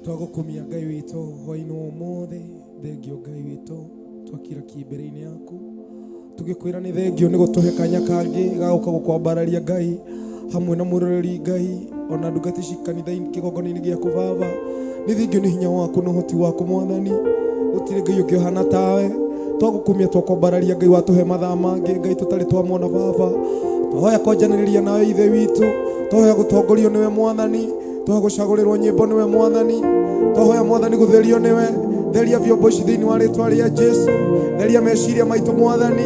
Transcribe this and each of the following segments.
Twagũkumia Ngai witũ hwainĩ wa ũmũthĩ. Thengio Ngai witũ, twakira ki mbere-inĩ yaku tũgĩkwĩra nĩ thengio nĩ gũtũhe kanya kangĩ ga gũka gũkwambararia Ngai hamwe na mwĩroreri Ngai ona ndungata ici kanitha-inĩ kĩgongona-inĩ gĩaku Baba. Nĩ thengio nĩ hinya waku na ũhoti waku Mwathani, gũtirĩ Ngai ũngĩ ũhana tawe. Twagũkumia, twakwambararia Ngai, watũhe mathaa mangĩ Ngai tũtarĩ twamona Baba. Twahoya kwanjanĩrĩria nawe Ithe witũ, twahoya gũtongorio nĩwe Mwathani, twahoya gũcagũrĩrwo nyĩmbo nĩwe Mwathani, twahoya Mwathani gũtherio nĩwe. Theria vyombo ici thĩinĩ wa rĩtwa rĩa Jesu, theria meciria maitũ Mwathani,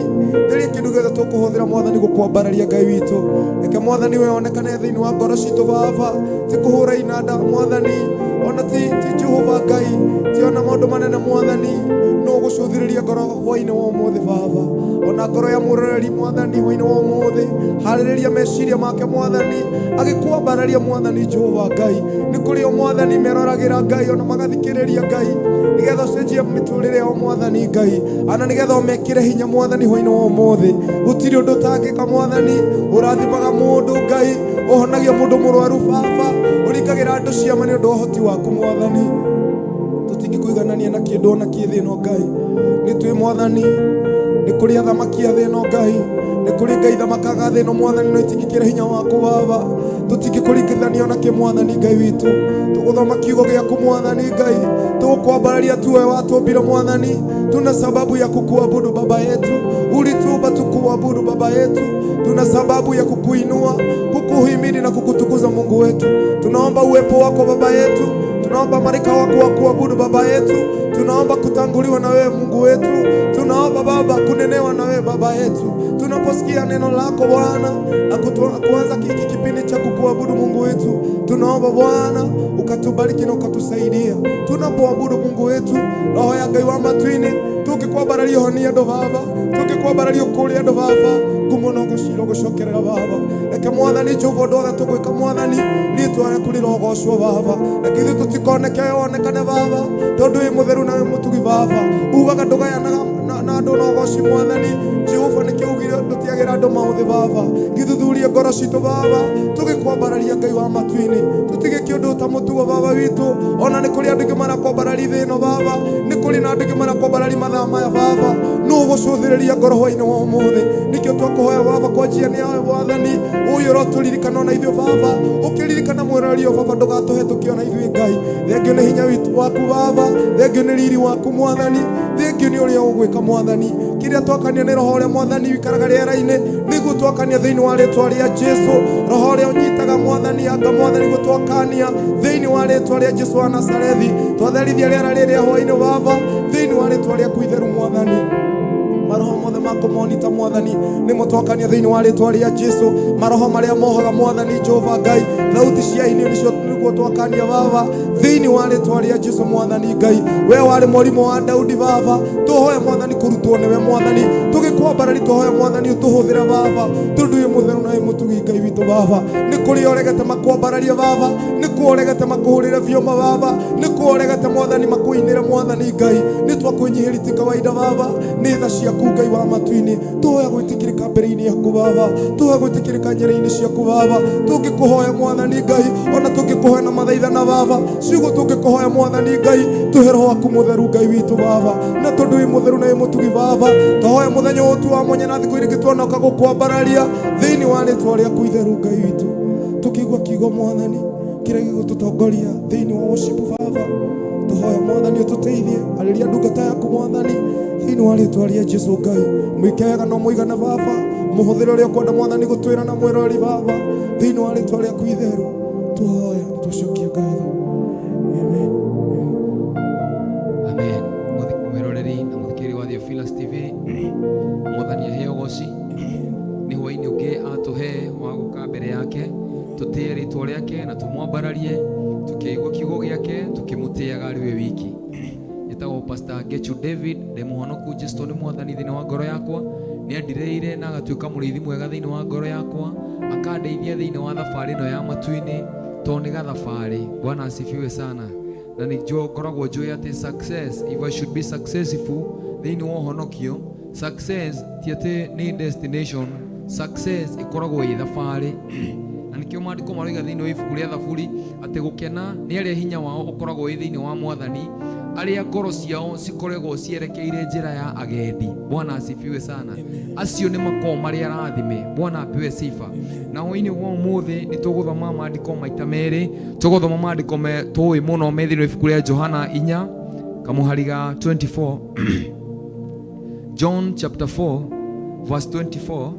theria kĩndũ gĩothe tũkũhũthĩra Mwathani gũkwambararia Ngai witũ. Reke Mwathani we onekane thĩinĩ wa ngoro citũ Baba, ti kũhũra inanda Mwathani, ona ti Jehova Ngai, ti ona maũndũ manene Mwathani, no gũcũthĩrĩria ngoro hwainĩ wa ũmũthĩ Baba, ona ngoro ya mũroreri Mwathani hwainĩ wa ũmũthĩ. Harĩrĩria meciria make Mwathani, agĩkwambararia Mwathani Jehova Ngai. Nĩ kũrĩ o Mwathani meroragĩra Ngai ona magathikĩrĩria Ngai, nĩgetha ũcenjie mĩtũrĩre yao Mwathani Ngai, ana nĩgetha ũmekĩre hinya Mwathani hwainĩ wa ũmũthĩ. Gũtirĩ ũndũ ũtangĩka Mwathani, ũrathimaga mũndũ Ngai, ũhonagia mũndũ mũrwaru Baba, ũringagĩra andũ ciama nĩ ũndũ wa ũhoti waku Mwathani. Tũtingĩkũiganania na kĩndũ ona kĩ thĩ ĩno Ngai. Nĩ twĩ Mwathani, nĩ kũrĩ athamaki a thĩ ĩno Ngai, nĩ kũrĩ Ngai thamakaga thĩ ĩno Mwathani, no itingĩkĩra hinya waku Baba. Tũtingĩkũringithania ona kĩ Mwathani Ngai witũ. Tũgũthoma kiugo gĩaku Mwathani Ngai, tũgũkwambararia tu we watũmbire Mwathani. Tuna sababu ya kukuabudu Baba yetu, ulituumba tukuabudu Baba yetu. Tuna sababu ya kukuinua, kukuhimidi na kukutukuza Mungu wetu. Tunaomba uwepo wako Baba yetu, tunaomba malaika wako wa kuabudu Baba yetu, tunaomba kutanguliwa na wewe Mungu wetu, tunaomba Baba kunenewa na wewe Baba yetu. Tunaposikia neno lako Bwana na kuanza hiki kipindi cha kukuabudu Mungu wetu, tunaomba Bwana ukatubariki na ukatusaidia tunapoabudu Mungu wetu. Roho ya Ngai wa matu-inĩ, tũngĩkwambararia honia andũ Baba, tũngĩkwambararia ũkũũre andũ Baba, ngumo no gũcira gũcokerera Baba. Reke Mwathani Jehova ũndũ wothe tũgwĩka Mwathani, rĩtwa rĩaku rĩrogocwo Baba. Reke ithuĩ tũtikoneke wonekane Baba, tondũ wĩ mũtheru na wĩ mũtugi Baba. Ugaga ndũgayanaga na andũ na ũgoci Mwathani Jehova, nĩkĩo ugire ndũtiagĩra andũ maũthĩ Baba. Gĩthuthurie ngoro citũ Baba, tũgĩkwambararia Ngai wa matu-inĩ, tũtigĩke ũndũ ta mũtugo Baba witũ. Ona nĩ kũrĩ andũ aingĩ marakwambararia thĩ ĩno Baba, nĩ kũrĩ na andũ aingĩ marakwambararia mathaa maya Baba. Nũ ũgũcũthĩrĩria ngoro hwainĩ wa ũmũthĩ? Nĩkĩo twakũhoya Baba, kwanjia nĩ yawe Mwathani ũyũ ũrotũririkana ona ithuĩ Baba, ũkĩririkana mwĩroreri ũyũ Baba, ndũgatũhetũkie ona ithuĩ Ngai. Thengio nĩ hinya witũ waku Baba, thengio nĩ riri waku Mwathani, thengio nĩ ũrĩa ũgwĩka Mwathani. Kĩrĩa twakania nĩ roho ũrĩa Mwathani wikaraga rĩera-inĩ, nĩguo twakania thĩinĩ wa rĩtwa rĩa Jesu. Roho ũrĩa ũnyitaga Mwathani anga Mwathani, nĩguo twakania thĩinĩ wa rĩtwa rĩa Jesu wa Nazarethi. Twatherithia rĩera rĩrĩa hwainĩ Baba, thĩinĩ wa rĩtwa rĩaku itheru Mwathani. Maroho mothe ma kũmonita Mwathani nĩmo twakania thĩinĩ wa rĩtwa rĩa Jesu. Maroho marĩa mohaga Mwathani Jehova Ngai, thauti cia inio nĩcio nĩguo twakania Baba, thĩinĩ wa rĩtwa rĩa Jesu Mwathani Ngai. We warĩ mwarimũ wa Daudi Baba, tũhoe Mwathani kũrutwo nĩwe Mwathani. Tũgĩkwambarari tũhoe Mwathani ũtũhũthĩre Baba, tondũ wĩ mũtheru na wĩ mũtugi Ngai witũ Baba. Nĩ kũrĩ ũregete makwambararia Baba, nĩ kũrĩ ũregete makũhũrĩre bioma Baba, nĩ kũrĩ ũregete Mwathani makũinĩre Mwathani Ngai. Nĩ twakwĩnyihĩria ti kawaida Baba, nĩ tha ciaku Ngai wa matu-inĩ. Tũhoya gwĩtĩkĩrĩka mbere-inĩ yaku Baba, tũhoya gwĩtĩkĩrĩka njĩra-inĩ ciaku Baba. Tũngĩkũhoya Mwathani Ngai, ona tũngĩkũhoya na mathaithana Baba, ciugo tũngĩkũhoya Mwathani Ngai, tũhe roho waku mũtheru Ngai witũ Baba. Na tondũ wĩ mũtheru na wĩ mũtugi Baba, tũhoya mũthenya ũyũ tu wa mwanya na thikũ iria ingĩ twanoka gũkwambararia thĩinĩ wa rĩtwa rĩaku itheru Ngai witũ. Tũkĩigua kiugo Mwathani kĩrĩa gĩgũtũtongoria thĩinĩ wa worship Baba, tũhoya Mwathani ũtũteithie. Arĩria ndungata yaku Mwathani thĩinĩ wa rĩtwa rĩa Jesu Ngai. Mwĩke wega no mũigana Baba, mũhũthĩre ũrĩa ũkwenda Mwathani gũtwĩra na mwĩrori Baba, thĩinĩ wa rĩtwa rĩaku itheru tũhoya tũcokie ngatho. Amen. Amen. Mwĩroreri na mũthikĩrĩria wa Theophilus TV, Mwathani aheo ũgoci. Nĩ hwainĩ ũngĩ atũhe wa gũka mbere yake, tũtĩe rĩtwa rĩake na tũmwambararie, tũkĩigua kiugo gĩake, tũkĩmũtĩaga arĩ we wiki. Njĩtagwo Pastor Gechu David, ndĩ mũhonoku. Jesu nĩ Mwathani thĩinĩ wa ngoro yakwa. Nĩ andireire na agatuĩka mũrĩithi mwega thĩinĩ wa ngoro yakwa, akandeithia thĩinĩ wa thabarĩ ĩno ya matu-inĩ, tondũ nĩ gathabarĩ. Bwana asifiwe sana. Na nĩ ngoragwo njũĩ atĩ success, if I should be successful thĩinĩ wa ũhonokio, success ti atĩ nĩ destination, success ĩkoragwo ĩ thabarĩ. Na nĩkĩo maandĩko maroiga thĩinĩ wa ibuku rĩa Thaburi atĩ gũkena nĩ arĩa hinya wao ũkoragwo wĩ thĩinĩ wa Mwathani, arĩa ngoro ciao cikoragwo cierekeire njĩra ya agendi. Bwana asifiwe sana. Acio nĩ makoragwo marĩ arathime. Bwana apewe sifa. Na hwainĩ wa ũmũthĩ nĩ tũgũthoma maandĩko maita merĩ. Tũgũthoma maandĩko tũĩ mũno me thĩinĩ wa ibuku rĩa Johana 4 kamũhari ga 24. John chapter 4 verse 24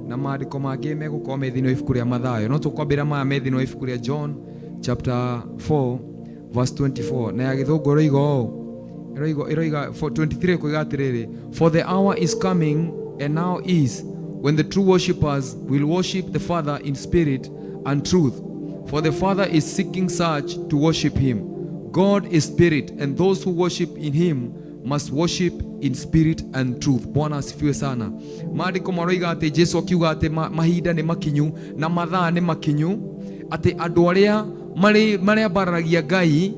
na maandĩko mangĩ megũkorwo me thĩinĩ wa ibuku rĩa Mathayo. No tũkwambĩra maya me thĩinĩ wa ibuku rĩa John chapter 4 verse 24, na ya Gĩthũngũ ĩroiga ũũ, ĩroiga 23 kuiga atĩrĩrĩ, for the hour is coming and now is when the true worshippers will worship the Father in spirit and truth, for the Father is seeking such to worship him. God is spirit, and those who worship in him must worship in spirit and truth. Bwana asifiwe sana. Maandĩko maroiga atĩ Jesu akiuga atĩ mahinda nĩ makinyu na mathaa nĩ makinyu, atĩ andũ arĩa marĩambararagia Ngai,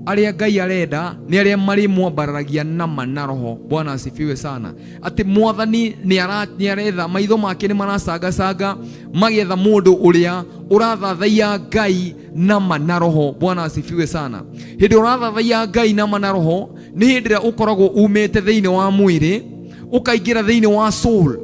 arĩa Ngai arenda nĩ arĩa marĩmwambararagia nama na roho. Bwana asifiwe sana. Atĩ Mwathani nĩ aretha, maitho make nĩ maracangacanga magĩetha mũndũ ũrĩa ũrathathaiya Ngai nama na roho. Bwana asifiwe sana. Hĩndĩ ũrathathaiya Ngai nama na roho nĩ hĩndĩ ĩrĩa ũkoragwo umĩte thĩinĩ wa mwĩrĩ ũkaingĩra thĩinĩ wa soul,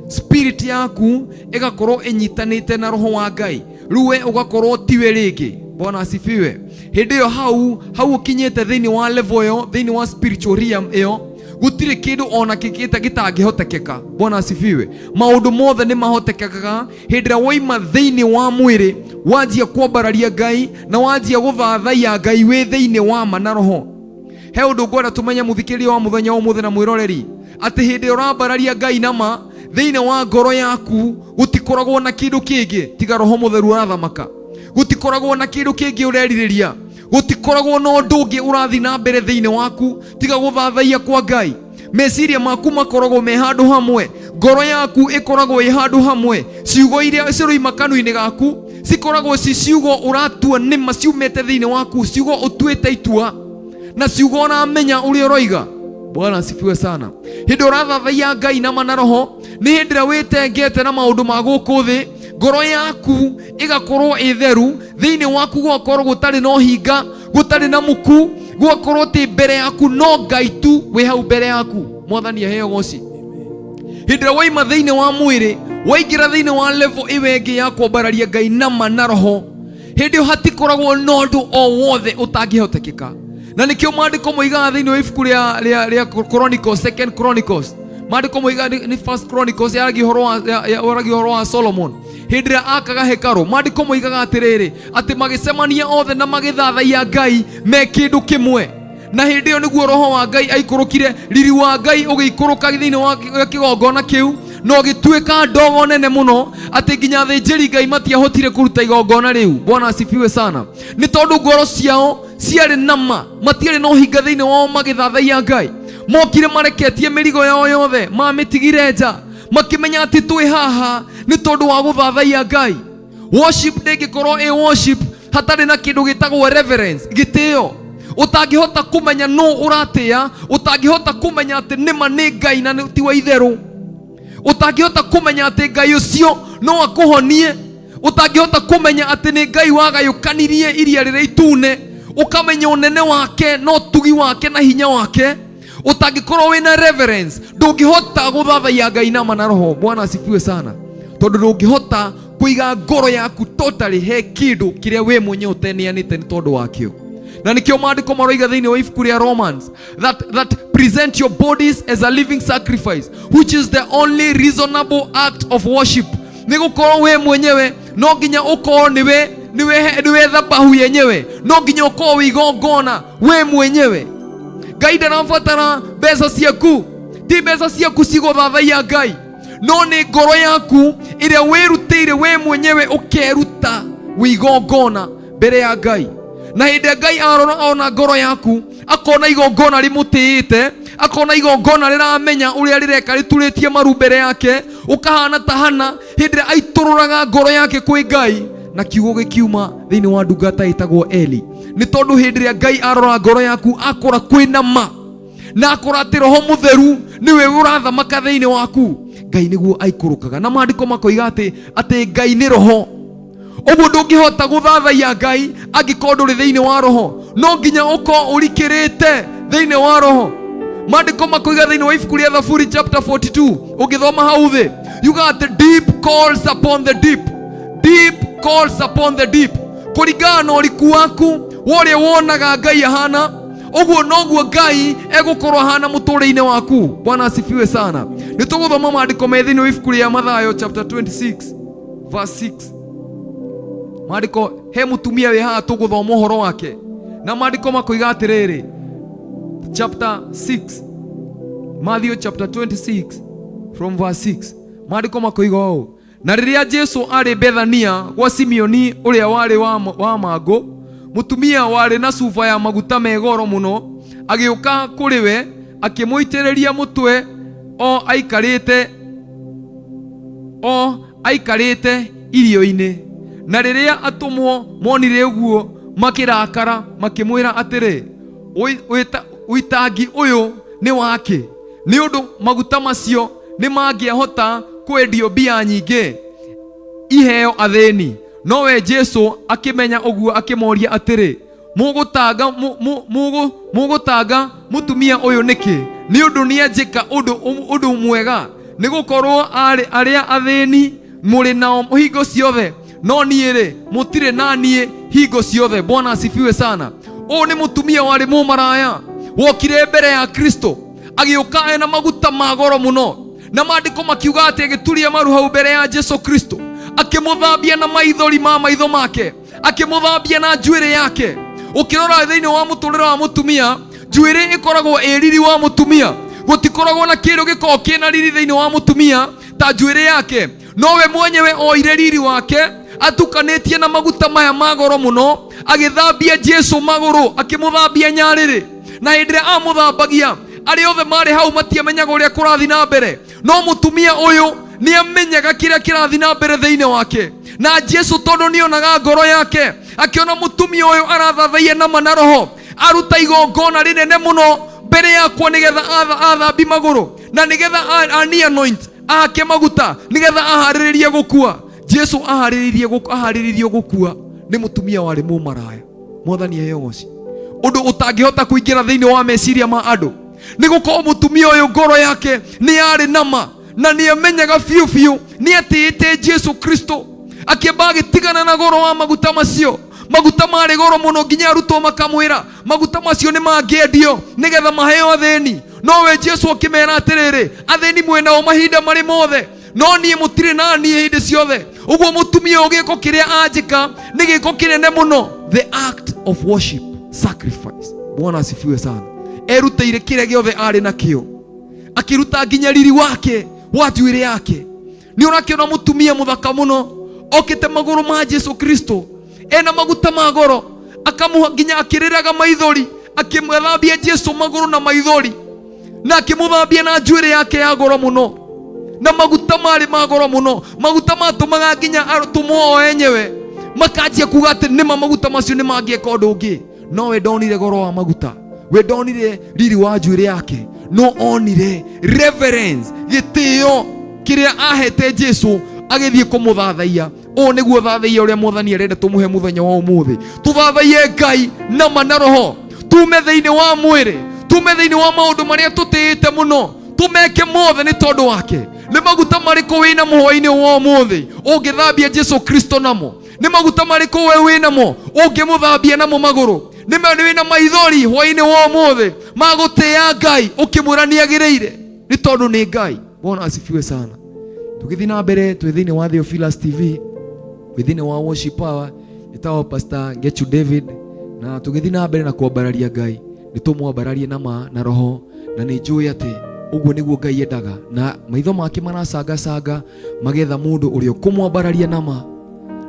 spirit yaku ĩgakorwo ĩnyitanĩte na roho wa Ngai, rĩu we ũgakorwo tiwe rĩngĩ. Bwana asifiwe. Hĩndĩ ĩyo hau ũkinyĩte thĩinĩ wa level ĩyo, thĩinĩ wa spiritual realm ĩyo, gũtirĩ kĩndũ ona kĩ gĩtangĩhotekeka. Bwana asifiwe. Maũndũ mothe nĩ mahotekekaga hĩndĩ ĩrĩa waima thĩinĩ wa mwĩrĩ, wanjia kwambararia Ngai na wanjia gũthathaiya Ngai wĩ thĩinĩ wa ma na roho. He ũndũ ngwenda tũmenye, mũthikĩrĩria wa mũthenya wa ũmũthĩ na mwĩroreri, atĩ hĩndĩ ĩrĩa ũrambararia Ngai nama thĩinĩ wa ngoro yaku, gũtikoragwo na kĩndũ kĩngĩ tiga roho mũtheru ũrathamaka. Gũtikoragwo na kĩndũ kĩngĩ ũrerirĩria, gũtikoragwo na ũndũ ũngĩ ũrathiĩ na mbere thĩinĩ waku tiga gũthathaiya kwa Ngai. Meciria maku makoragwo me handũ hamwe, ngoro yaku ĩkoragwo ĩ handũ hamwe, ciugo iria ciroima kanua-inĩ gaku cikoragwo ci ciugo ũratua nĩma ciumĩte thĩinĩ waku, ciugo ũtuĩte itua na ciugo ũramenya ũrĩa ũroiga. Bwana asifiwe sana. Hĩndĩ ũrathathaiya Ngai nama na roho nĩ hĩndĩ ĩrĩa wĩtengete na maũndũ ma gũkũ thĩ, ngoro yaku ĩgakorwo ĩ theru, thĩinĩ waku gũgakorwo gũtarĩ na ũhinga, gũtarĩ na muku, gũgakorwo atĩ mbere yaku no Ngai tu wĩ hau mbere yaku. Mwathani aheo goci. Hĩndĩ ĩrĩa waima thĩinĩ wa mwĩrĩ waingĩra thĩinĩ wa level ĩyo ĩngĩ ya kwambararia Ngai nama na roho, hĩndĩ ĩyo hatikoragwo na ũndũ o wothe ũtangĩhotekeka. Na nĩkĩo maandĩko moigaga thĩinĩ wa ibuku rĩa Chronicles, Second Chronicles, maandĩko moigaga nĩ First Chronicles, yaragia ũhoro wa Solomon hĩndĩ ĩrĩa akaga hekarũ. Maandĩko moigaga atĩrĩrĩ, atĩ magĩcemania othe na magĩthathaiya Ngai me kĩndũ kĩmwe, na hĩndĩ ĩyo nĩguo roho wa Ngai aikũrũkire, riri wa Ngai ũgĩikũrũka thĩinĩ wa kĩgongona kĩu na ũgĩtuĩka ndogo nene mũno atĩ nginya athĩnjĩri Ngai matiahotire kũruta igongona rĩu. Bwana asifiwe sana. Nĩ tondũ ngoro ciao ciarĩ nama, matiarĩ na ũhinga thĩinĩ wao magĩthathaiya Ngai. Mokire mareketie mĩrigo yao yothe, mamĩtigire nja, makĩmenya atĩ twĩ haha nĩ tondũ wa gũthathaiya Ngai. Worship ndĩngĩkorwo ĩ worship hatarĩ na kĩndũ gĩtagwo reverence, gĩtĩo. Ũtangĩhota kũmenya nũ ũratĩa, ũtangĩhota kũmenya atĩ nĩma nĩ Ngai na ti wa itherũ, ũtangĩhota kũmenya atĩ Ngai ũcio no akũhonie, ũtangĩhota kũmenya atĩ nĩ Ngai wagayũkanirie iria rĩrĩa itune, ũkamenya ũnene wake na ũtugi wake na hinya wake, ũtangĩkorwo wĩna reverence ndũngĩhota gũthathaiya Ngai nama na roho. Bwana asifiwe sana. Tondũ ndũngĩhota kũiga ngoro yaku totally he kĩndũ kĩrĩa we mwenyewe ũteneanĩte nĩ tondũ wakĩo. Na nĩkĩo maandĩko maroiga thĩinĩ wa ibuku rĩa Romans that present your bodies as a living sacrifice, which is the only reasonable act of worship. Nĩ gũkorwo we mwenyewe no nginya ũkorwo nĩwe thabahu yenyewe, no nginya ũkorwo wĩ igongona we mwenyewe. Ngai ndarabatara mbeca ciaku, ti mbeca ciaku cigũthathaiya Ngai, no nĩ ngoro yaku ĩrĩa wĩrutĩire we mwenyewe ũkeruta wĩ igongona mbere ya Ngai. Na hĩndĩ ĩrĩa Ngai arora ona ngoro yaku, akona igongona rĩmũtĩĩte, akona igongona rĩramenya ũrĩa rĩreka, rĩturĩtie maru mbere yake, ũkahana ta Hana hĩndĩ ĩrĩa aitũrũraga ngoro yake kwĩ Ngai na kiugo gĩkiuma thĩinĩ wa ndungata ĩtagwo Eli. Nĩ tondũ hĩndĩ ĩrĩa Ngai arora ngoro yaku akora kwĩna ma na akora atĩ roho mũtheru nĩwe ũrathamaka thĩinĩ waku, Ngai nĩguo aikũrũkaga. Na maandĩko makoiga atĩ Ngai nĩ roho. Ũguo ndũngĩhota gũthathaiya Ngai angĩkorwo ndũrĩ thĩinĩ wa roho. No nginya ũkorwo ũrikĩrĩte thĩinĩ wa roho. Maandĩko makoiga thĩinĩ wa ibuku rĩa Thaburi chapter 42, ũngĩthoma hau thĩ, yuga atĩ deep calls upon the deep, deep calls upon the deep. Kũringana na ũriku waku wa ũrĩa wonaga Ngai ahana, ũguo noguo Ngai egũkorwo ahana mũtũrĩre-inĩ waku. Bwana asifiwe sana. Nĩ tũgũthoma maandĩko me thĩinĩ wa ibuku rĩa Mathayo chapter 26 verse 6. Maandĩko he mũtumia wĩ haha tũgũthoma ũhoro wake, na maandĩko makoiga atĩrĩrĩ, chapter 6, Matthew chapter 26 from verse 6, maandĩko makoiga ũũ: na rĩrĩa Jesu arĩ Bethania gwa Simeoni ũrĩa warĩ wa mangũ, mũtumia warĩ na cuba ya maguta me goro mũno agĩũka kũrĩ we, akĩmũitĩrĩria mũtwe o aikarĩte o aikarĩte irio-inĩ. Na rĩrĩa atũmwo monire ũguo, makĩrakara, makĩmwĩra atĩrĩ, "Ũitangi ũyũ nĩ wakĩ? Nĩ ũndũ maguta macio nĩ mangĩahota kwendio mbia nyingĩ iheo athĩni." Nowe Jesu akĩmenya ũguo, akĩmoria atĩrĩ, "Mũgũtanga mũgũtanga mũtumia ũyũ nĩkĩ? Nĩ ũndũ nĩanjĩka ũndũ mwega. Nĩ gũkorwo arĩa athĩni mũrĩ nao hingo ciothe, no niĩ-rĩ, mũtirĩ na niĩ hingo ciothe." Bwana asifiwe sana. Ũyũ nĩ mũtumia warĩ mũmaraya wokire mbere ya Kristo, agĩũka ena maguta ma goro mũno, na maandĩko makiuga atĩ agĩturia maru hau mbere ya Jesu Kristo, akĩmũthambia na maithori ma maitho make, akĩmũthambia na njuĩrĩ yake. Ũkĩrora thĩinĩ wa mũtũrĩre wa mũtumia, njuĩrĩ ĩkoragwo ĩ riri wa mũtumia. Gũtikoragwo na kĩndũ gĩkoragwo kĩna riri thĩinĩ wa mũtumia ta njuĩrĩ yake. Nowe mwenyewe oire riri wake atukanĩtie na maguta maya ma goro mũno, agĩthambia Jesu magũrũ, akĩmũthambia nyarĩrĩ. Na hĩndĩ ĩrĩa amũthambagia, arĩa othe marĩ hau matiamenyaga ũrĩa kũrathiĩ na mbere, no mũtumia ũyũ nĩ amenyaga kĩrĩa kĩrathiĩ na mbere thĩinĩ wake. Na Jesu tondũ nĩonaga ngoro yake, akĩona mũtumia ũyũ arathathaiya nama na roho, aruta igongona rĩnene mũno mbere yakwa nĩgetha athambi magũrũ, na nĩgetha ani anoint, ahake maguta, nĩgetha aharĩrĩrie gũkua. Jesu aharĩrĩirio gũkua nĩ mũtumia warĩ mũmaraya. Mwathani aheo ũgoci. Ũndũ ũtangĩhota kũingĩra thĩinĩ wa meciria ma andũ nĩ gũkorwo mũtumia ũyũ ngoro yake nĩ yarĩ nama, na nĩ amenyaga biũ biũ nĩ atĩĩte Jesu Kristo. Akĩamba agĩtigana na goro wa maguta macio. Maguta marĩ goro mũno nginya arutwo makamwĩra maguta macio nĩ mangĩendio nĩgetha maheo athĩni. Nowe Jesu akĩmera atĩrĩrĩ, athĩni mwĩ nao mahinda marĩ mothe, no niĩ mũtirĩ na niĩ hĩndĩ ciothe. Ũguo mũtumia ũyũ gĩko kĩrĩa anjĩka nĩ gĩko kĩnene mũno, the act of worship, sacrifice. Bwana asifiwe sana. Erutĩire kĩrĩa gĩothe arĩ nakĩo, akĩruta nginya riri wake wa njuĩrĩ yake. Nĩ ũrakĩona mũtumia mũthaka mũno okĩte magũrũ ma Jesu Kristo ena maguta ma goro, akamũha nginya akĩrĩraga maithori, akĩmũthambia Jesu magũrũ na maithori, na akĩmũthambia na njuĩrĩ yake ya goro mũno, na maguta marĩ ma goro mũno, maguta matũmaga nginya atũmwo o enyewe makanjia kuga atĩ nĩma maguta macio nĩ mangĩeka ũndũ ũngĩ. No we ndonire goro wa maguta, we ndonire riri wa njuĩrĩ yake, no onire reverence, gĩtĩo kĩrĩa ahete Jesu agĩthiĩ kũmũthathaiya. Ũũ nĩguo thathaiya ũrĩa Mwathani arenda tũmũhe mũthenya wa ũmũthĩ. Tũthathaiye Ngai nama na roho, tume thĩinĩ wa mwĩrĩ, tume thĩinĩ wa maũndũ marĩa tũtĩĩte mũno, tũmeke mothe nĩ tondũ wake. Nĩ maguta marĩkũ wĩna mũhwainĩ wa ũmũthĩ ũngĩthambia Jesu Kristo namo? Nĩ maguta marĩkũ we wĩnamo ũngĩmũthambia namo magũrũ? Nĩ wĩna maithori hwainĩ wa ũmũthĩ ma gũtĩĩa Ngai ũkĩmwĩra nĩ agĩrĩire nĩ tondũ nĩ Ngai. Bwana asifiwe sana. Tũgĩthiĩ na mbere twĩ thĩinĩ wa Theophilus TV, twĩ thĩinĩ wa Worship Power, ĩtagwo Pastor Ngechu David, na tũgĩthiĩ na mbere na kwambararia Ngai, nĩ tũmwambararie na ma na roho, na nĩ njũĩ atĩ ũguo nĩguo Ngai endaga, na maitho make maracangacanga magetha mũndũ ũrĩa ũkũmwambararia na ma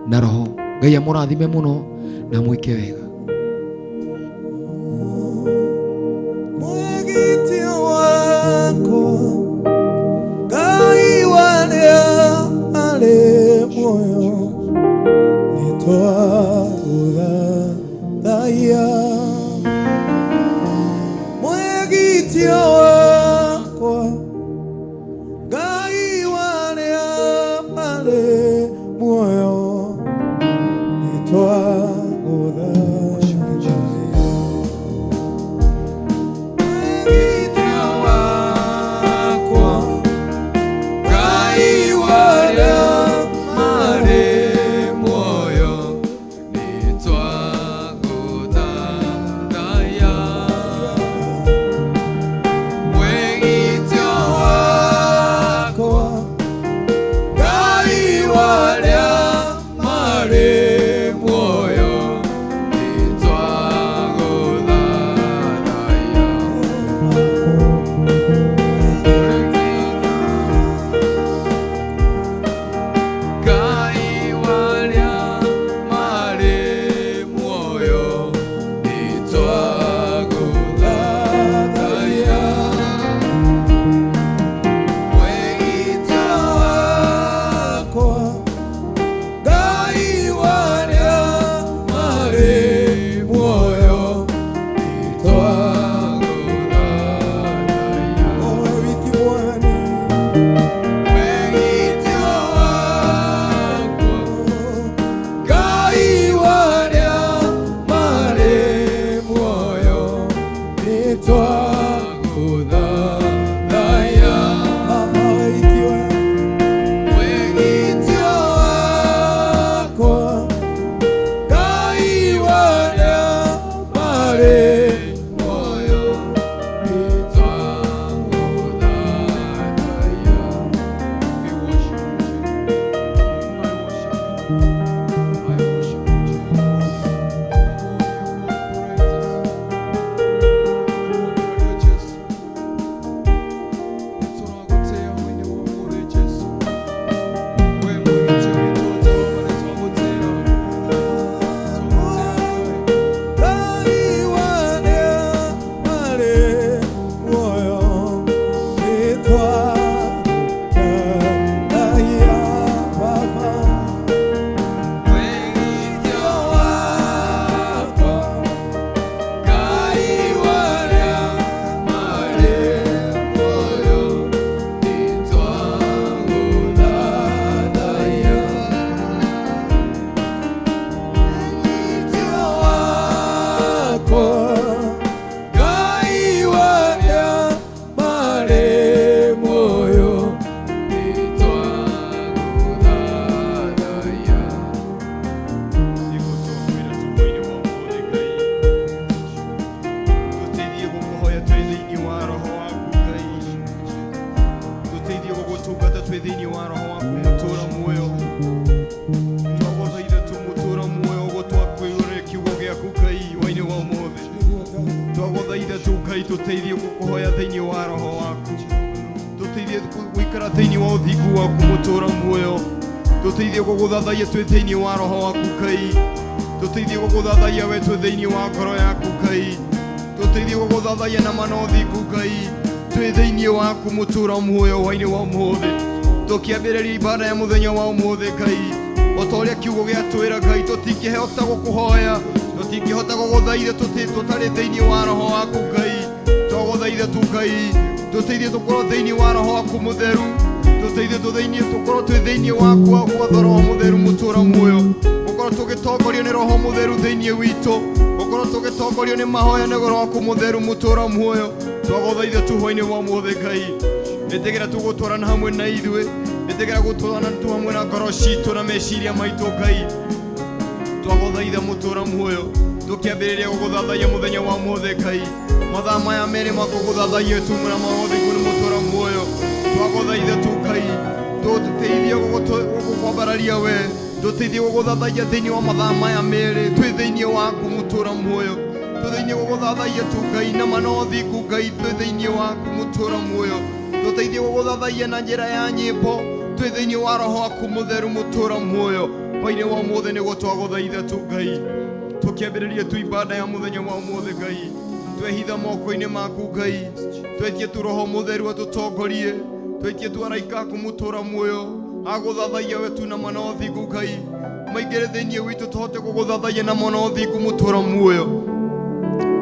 na roho. Ngai amũrathime mũno na mwĩke wega. Mwĩgitio wakwa, Ngai warĩa arĩ muoyo, nĩtwagũthathaiya. Mwĩgitio wakwa, Ngai warĩa arĩ muoyo. Twagũthaitha tu Ngai tũteithie gũkũhoya thĩinĩ wa roho waku, tũteithie gũikara thĩinĩ wa ũthingu waku mũtũra muoyo, tũteithie gũgũthathaiya twĩ thĩinĩ wa roho waku Ngai, tũteithie gũgũthathaiya we twĩ thĩinĩ wa ngoro yaku Ngai, tũteithie gũgũthathaiya na ma na ũthingu Ngai, twĩ thĩinĩ waku mũtũra muoyo hwainĩ wa ũmũthĩ. Tũkĩambĩrĩria ibada ya mũthenya wa ũmũthĩ Ngai, o ta ũrĩa kiugo gĩatwĩra Ngai, tũtingĩhota gũkũhoya, tũtingĩhota gũgũthaitha tũtarĩ thĩinĩ wa roho waku Ngai. Twagũthaitha tu Ngai, tũteithie tũkorwo thĩinĩ wa roho waku mũtheru, tũteithie tũthĩinĩ tũkorwo twĩ thĩinĩ waku wa gwatho roho mũtheru mũtũra muoyo, gũkorwo tũgĩtongorio nĩ roho mũtheru thĩinĩ witũ, gũkorwo tũgĩtongorio nĩ mahoya nĩ roho waku mũtheru mũtũra muoyo. Twagũthaitha tu hwainĩ wa ũmũthĩ Ngai, ĩtĩkĩra tũgũtwarana hamwe na ithuĩ, ĩtĩkĩra gũtwarana tu hamwe na ngoro citũ na meciria maitũ Ngai. Twagũthaitha mũtũra muoyo, tũkĩambĩrĩria gũgũthathaiya mũthenya wa ũmũthĩ Ngai, mathaa maya merĩ ma kũgũthathaiya tu na maũthingu nĩ mũtũra muoyo. Twagũthaitha tu Ngai, tũteithie gũgũkwambararia we, tũteithie gũgũthathaiya thĩinĩ wa mathaa maya merĩ twĩ thĩinĩ waku mũtũra muoyo, twĩ thĩinĩ gũgũthathaiya tu Ngai na ma na ũthingu Ngai, twĩ thĩinĩ waku mũtũra muoyo, tũteithie gũgũthathaiya na njĩra ya nyĩmbo twĩ thĩinĩ wa roho waku mũtheru mũtũra muoyo. Hwainĩ wa ũmũthĩ nĩguo twagũthaitha tu Ngai, tũkĩambĩrĩria tu ibada ya mũthenya wa ũmũthĩ Ngai, twehitha moko-inĩ maku Ngai, twetie tu roho mũtheru atũtongorie, twetie tu araika aku mũtũra muoyo agũthathaiya we tu na ma na ũthingu Ngai, maingĩre thĩinĩ witũ tũhote gũgũthathaiya na ma na ũthingu mũtũra muoyo,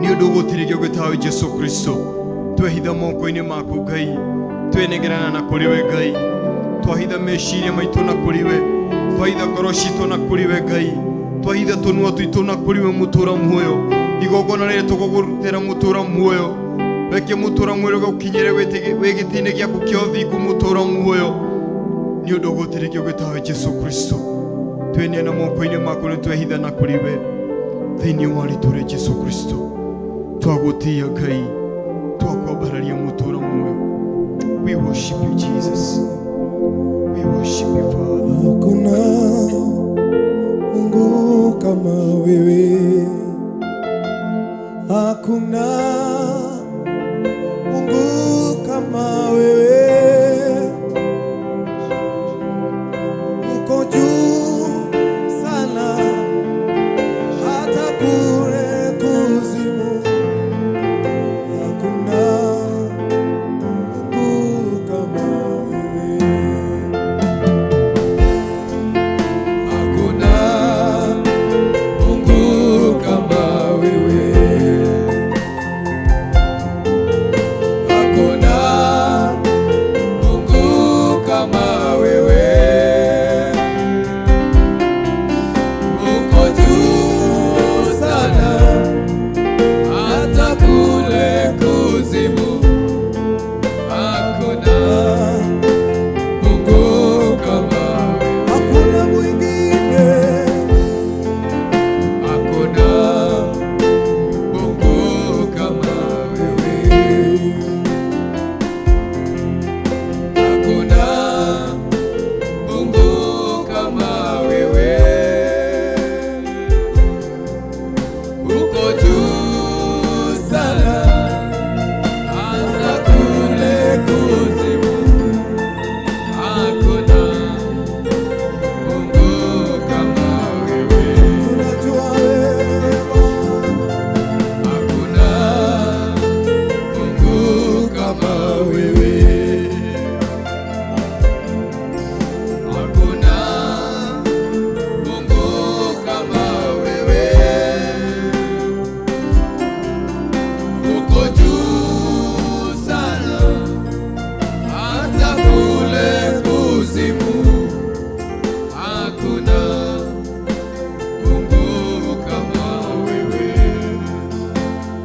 nĩ ũndũ gũtirĩ kĩngĩ tawe Jesu Kristo. Twehitha moko-inĩ maku Ngai, twenengerana na kũrĩ we Ngai, twahitha meciria maitũ na kũrĩ we, twahitha ngoro citũ na kũrĩ we Ngai, twahitha tũnua twitũ na kũrĩ we mũtũra muoyo, igongona rĩrĩ tũgũgũrutĩra mũtũra muoyo, reke mũtũra muoyo gũkinyĩre wĩ gĩtĩ-inĩ gĩaku kĩa ũthingu mũtũra muoyo, nĩ ũndũ gũtirĩ kĩngĩ tawe Jesu Kristo. Tweneana moko-inĩ maku nĩ twehitha na kũrĩ we thĩinĩ wa rĩtwa rĩa Jesu Kristo. Twagũtĩĩa Ngai, twakwambararia mũtũra muoyo. We worship you Jesus, we worship you Father. Hakuna Mungu kama wewe, hakuna Mungu kama wewe, uko juu sana hata kule kuzimu, hakuna Mungu kama wewe. Hakuna Mungu kama wewe, hakuna Mungu kama wewe, uko juu sana hata kule kuzimu, hakuna Mungu kama wewe. Hakuna mwingine, Hakuna Mungu kama wewe, hakuna Mungu kama wewe, uko juu sana hata kule kuzimu, hakuna Mungu kama wewe. Tunajua wewe Bwana. Hakuna Mungu kama wewe, hakuna Mungu kama wewe, uko juu sana hata kule kuzimu, hakuna Mungu kama wewe.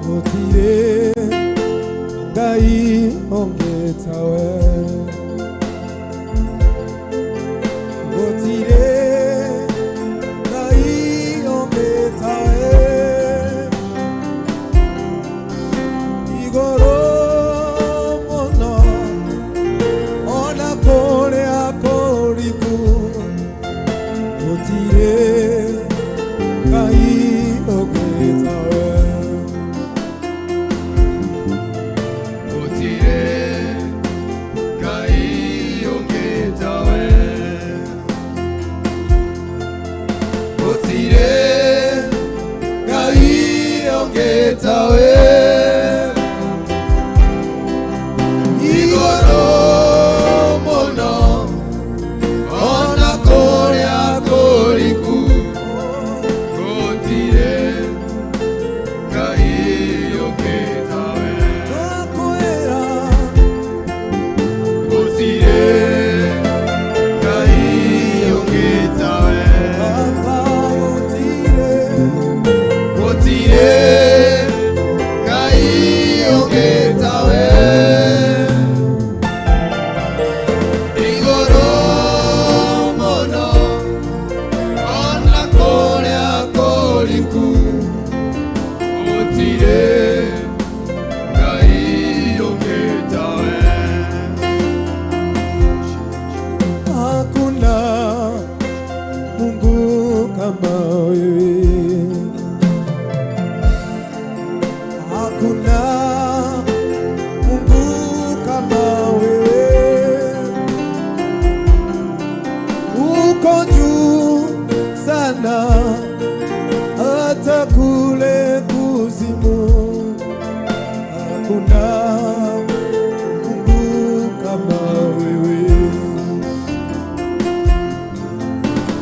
Gũtirĩ Ngai ũngĩ tawe, gũtirĩ Ngai ũngĩ tawe, igũrũ mũno ona kũrĩa kũriku, gũtirĩ Ngai ũngĩ tawe. Ũngĩ tawe. Igũrũ mũno ona kũrĩa kũriku gũtirĩ Ngai ũngĩ tawe. Twakwĩra Gũtirĩ Ngai ũngĩ tawe. Baba, gũtirĩ. Gũtirĩ Ngai ũngĩ tawe. Igũrũ mũno ona kũrĩa kũriku gũtirĩ Ngai ũngĩ tawe. Hakuna Mungu kama wewe, hakuna Mungu kama wewe. Uko juu sana, hata kule kuzimu. Hakuna Mungu kama wewe.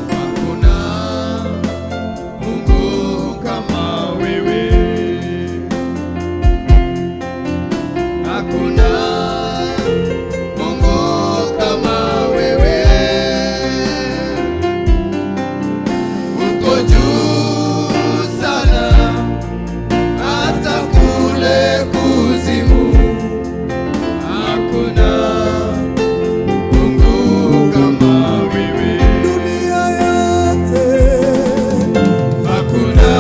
Hakuna Mungu kama wewe. Hakuna Mungu kama wewe. Uko juu sana, hata kule kuzimu. Hakuna Mungu kama wewe. Dunia yote. Hakuna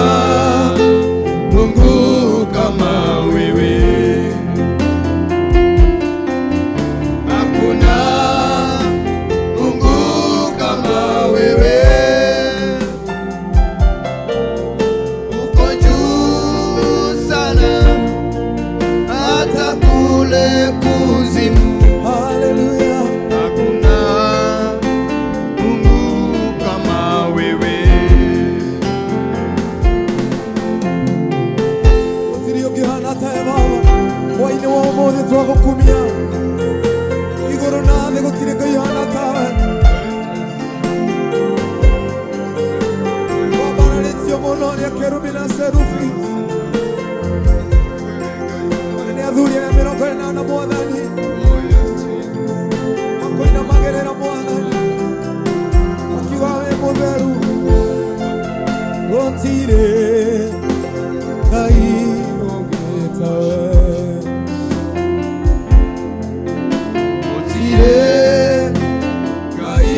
Mungu kama wewe. Hakuna Mungu kama wewe. Uko juu sana, hata kule kuzimu. Haleluya. Hakuna Mungu kama wewe. Gũtirĩ ũngĩhana tawe, Baba. Hwainĩ wa ũmũthĩ twagũkumia. Igũrũ na thĩ gũtirĩ Ngai ũhana tawe. Wambararĩtio mũno nĩ akerubi na serufi, nĩ athuri arĩa 40, Mwathani, makoinamagĩrĩra Mwathani makiuga wĩ mũtheru. Gũtirĩ Ngai ũngĩ tawe. Gũtirĩ Ngai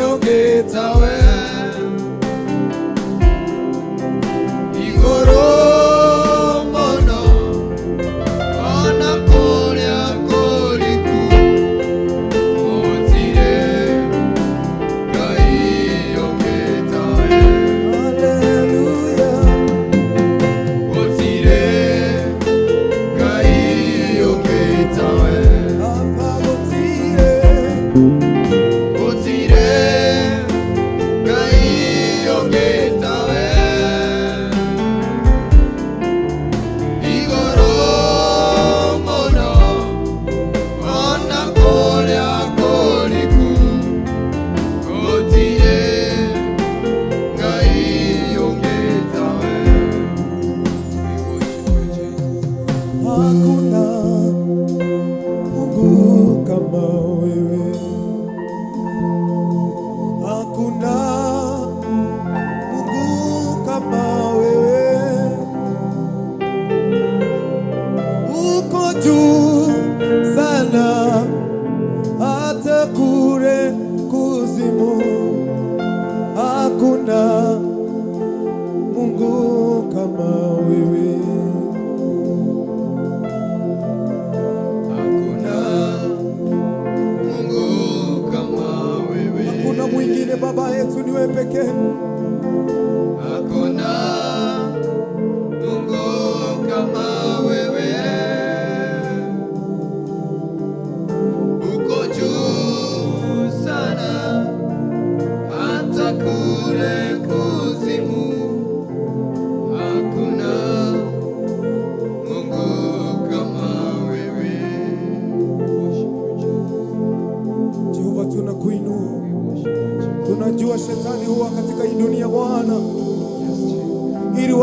ũngĩ tawe. Igũrũ mũno ona kũrĩa kũriku gũtirĩ Ngai ũngĩ tawe. Haleluya. Gũtirĩ Ngai ũngĩ tawe. Baba, gũtirĩ. Gũtirĩ Ngai ũngĩ tawe. Igũrũ mũno ona kũrĩa kũriku gũtirĩ Ngai ũngĩ tawe. We worship you, Jesus. Hakuna Mungu kama wewe, hakuna Mungu kama wewe. Uko juu sana, hata kule kuzimu. Hakuna Mungu kama wewe. Hakuna Mungu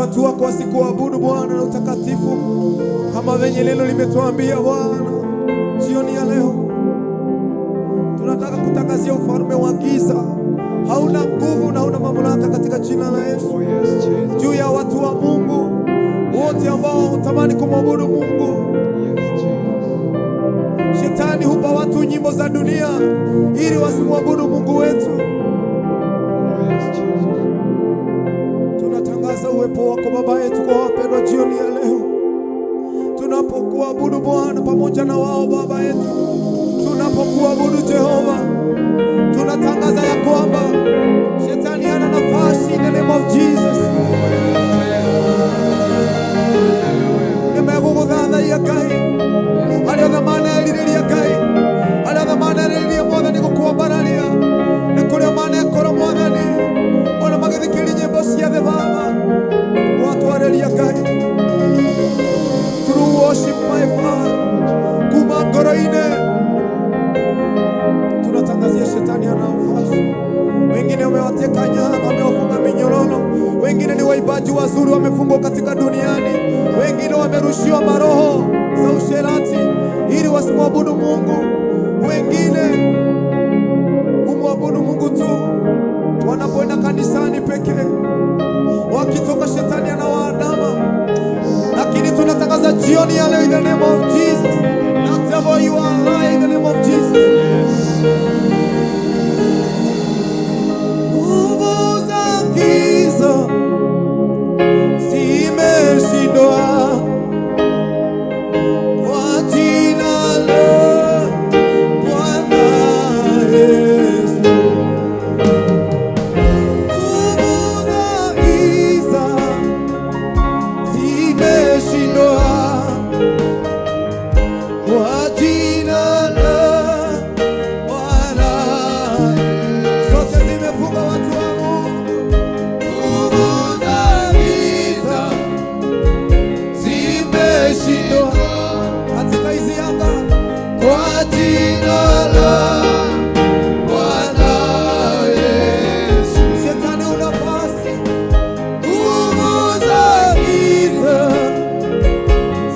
watu wako wasikuabudu Bwana na utakatifu kama venye neno limetuambia Bwana. Jioni ya leo tunataka kutangazia ufalme wa giza hauna nguvu na hauna mamlaka katika jina la Yesu Oh yes, Jesus. juu ya watu wa Mungu wote ambao hutamani kumwabudu Mungu. Yes, Jesus. Shetani hupa watu nyimbo za dunia ili wasimwabudu Mungu wetu. Oh yes, Jesus. Tunatangaza uwepo wako Baba yetu kwa wapendwa jioni ya leo, tunapokuabudu Bwana pamoja na wao Baba yetu, tunapokuabudu Jehova, tunatangaza ya kwamba shetani hana nafasi in the name of Jesus. Nimegũgũthathaiya Ngai, arĩa othe manerirĩria Ngai, arĩa othe manerirĩria Mwathani gũkwambararia, nĩ kũrĩa manekorwo Mwathani, ona magĩthikĩrĩria nyĩmbo cia thĩ Baba, watwarĩria Ngai through worship, my Father, kuma ngoro-inĩ tunatangazia shetani hana nafasi. Wengine wamewateka nyara, wamewafunga minyororo, wengine ni waimbaji wazuri wamefungwa katika duniani, wengine wamerushiwa maroho za usherati ili wasimwabudu Mungu, wengine humwabudu Mungu tu wanapoenda kanisani pekee, wakitoka shetani anawaandama. Lakini tunatangaza jioni ya leo in the name of Jesus. Devil, you are a liar in the name of Jesus. Nguvu za giza zimeshindwa kwa jina la Bwana Yesu. Nguvu za giza zimeshindwa kwa jina la Bwana. Zote zimefunga watu wa Mungu. Nguvu za giza zimeshindwa katika hizi anga kwa jina la Bwana Yesu. Shetani huna nafasi. Nguvu za giza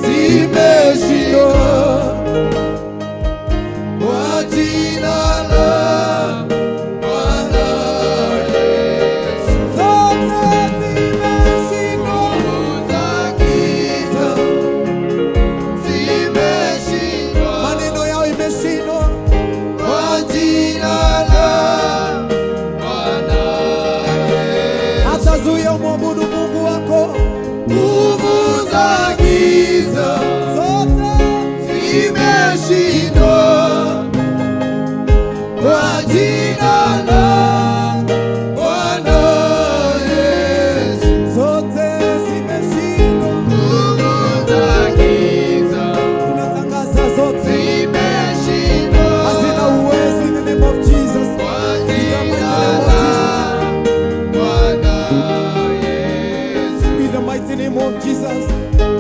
zimeshindwa kwa jina la Bwana Yesu. Zote zimeshindwa. Nguvu za giza zimeshindwa, maneno yao imeshindwa kwa jina la Bwana Yesu. Hatazuia umwabudu Mungu wako. Nguvu za giza zote zimeshindwa kwa jina la Bwana Yesu. Zote zimeshindwa. Nguvu za giza Tunatangaza zote zimeshindwa hazina uwezo in the name of Jesus. kwa In the mighty jina name of la Jesus. Bwana Yesu. In the mighty name of Jesus.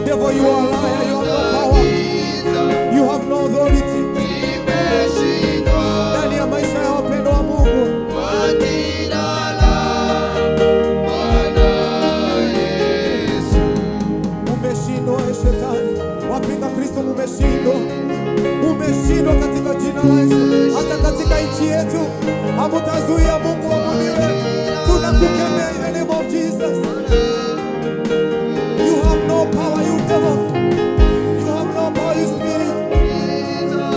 Devil, you are a liar. You have no power. Giza You have no authority. zimeshindwa Ndani ya maisha ya wapendwa wa Mungu. kwa jina la Bwana Yesu. Umeshindwa e shetani. Wapinga Kristo mumeshindwa. Mumeshindwa katika jina la Yesu. Hata katika nchi yetu hamutazuia Mungu abudiwe. Tunakukemea in the name of Jesus. You have no power, you devil. You have no power, you spirit. Giza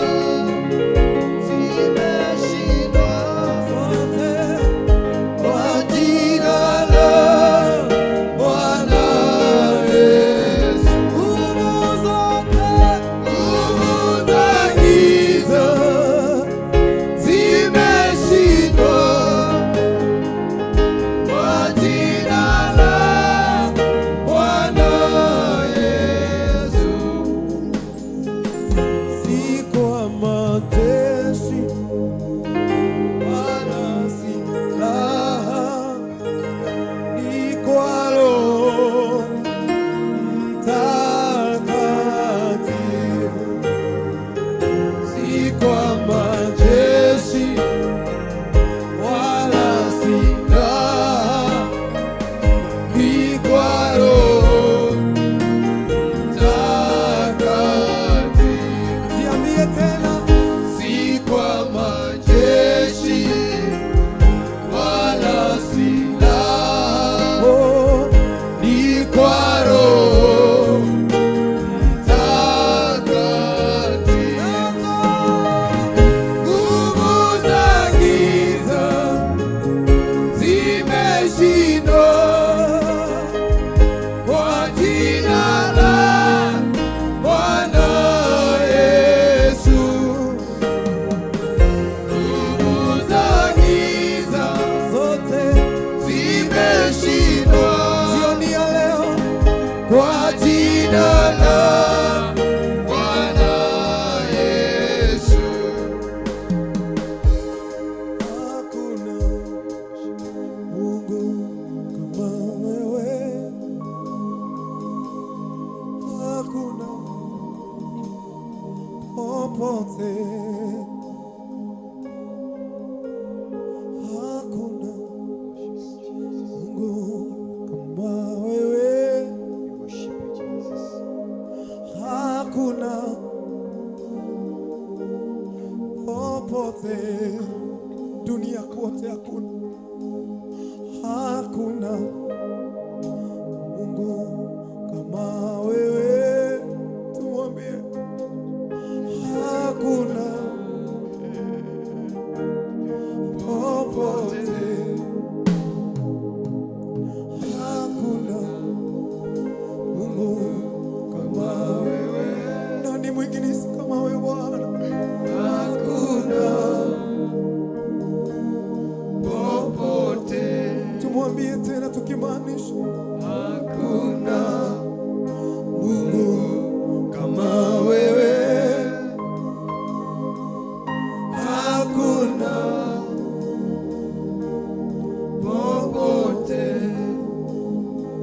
zimeshindwa Zote kwa jina la Bwana Yesu. nguvu zote Nguvu za giza zimeshindwa kwa jina la Popote hakuna Mungu kama wewe, We worship you, Jesus. Hakuna popote dunia kote, hakuna, hakuna Mungu kama wewe. Tumwambie hakuna popote, hakuna Mungu kama wewe. Nani mwingine si kama wewe Bwana? Hakuna Popote Tumwambie tena tukimaanisha, hakuna Mungu kama wewe, hakuna popote,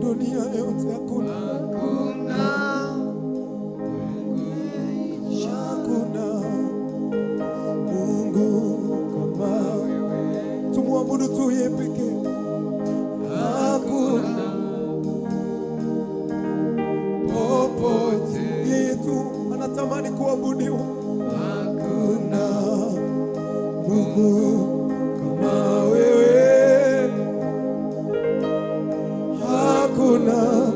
dunia yote hakuna, hakuna hakuna Mungu kama wewe. Tumwabudu tu yeye pekee. Hakuna popote, yeye tu anatamani kuabudiwa. Hakuna Mungu kama wewe, hakuna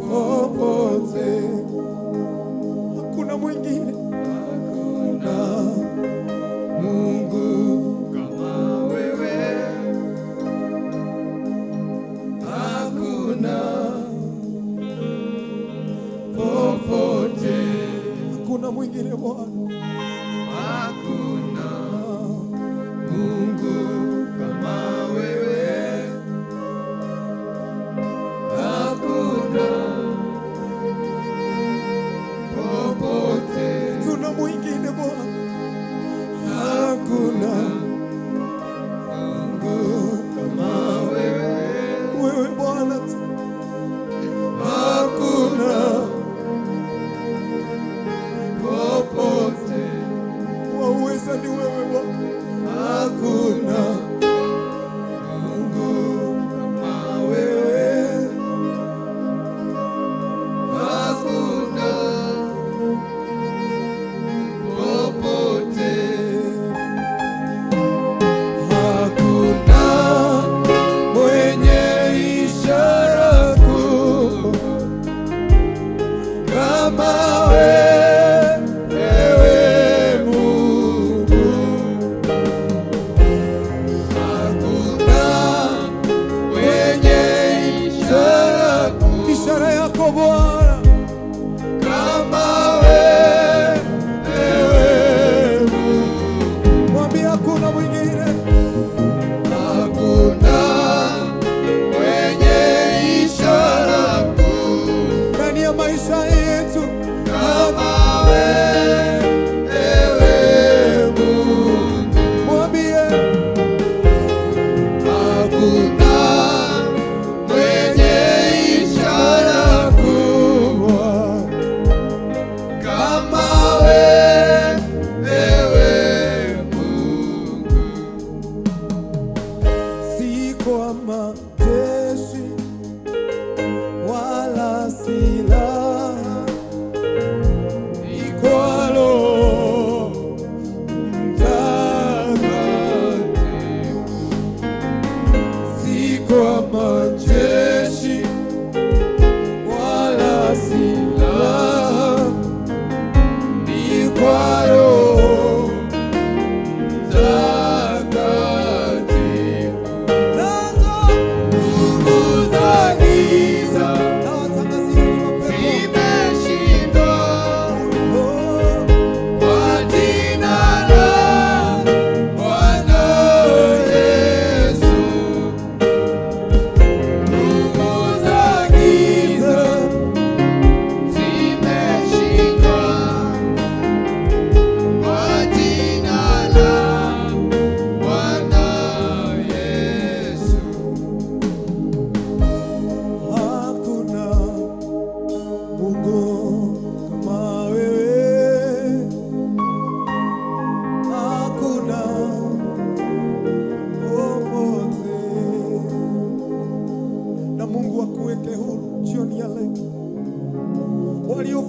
popote, hakuna mwingine, hakuna Mungu kama wewe, hakuna popote, Hakuna mwingine Bwana. Hakuna Mungu kama wewe, hakuna popote, Tuna mwingine Bwana, hakuna Mungu kama wewe, wewe Bwana tu, hakuna popote, wauweza ni wewe Bwana, hakuna Mungu kama wewe, hakuna popote, hakuna mwenye ishara kuu kama wewe Mungu. Hakuna mwenye ishara kuu Ishara yako Bwana kama wewe Mungu. Mwambie hakuna mwingine, Hakuna mwenye ishara kuu ndani ya maisha yetu, kama wewe Mungu. Mwambie Hakuna mwenye ishara kubwa kama wewe Mungu. Si kwa majeshi wala silaha, ni kwa Roho Mtakatifu. Si kwa majeshi wala silaha, ni kwa Roho Mtakatifu. Nazo Nguvu za giza nawatangazieni mapepo.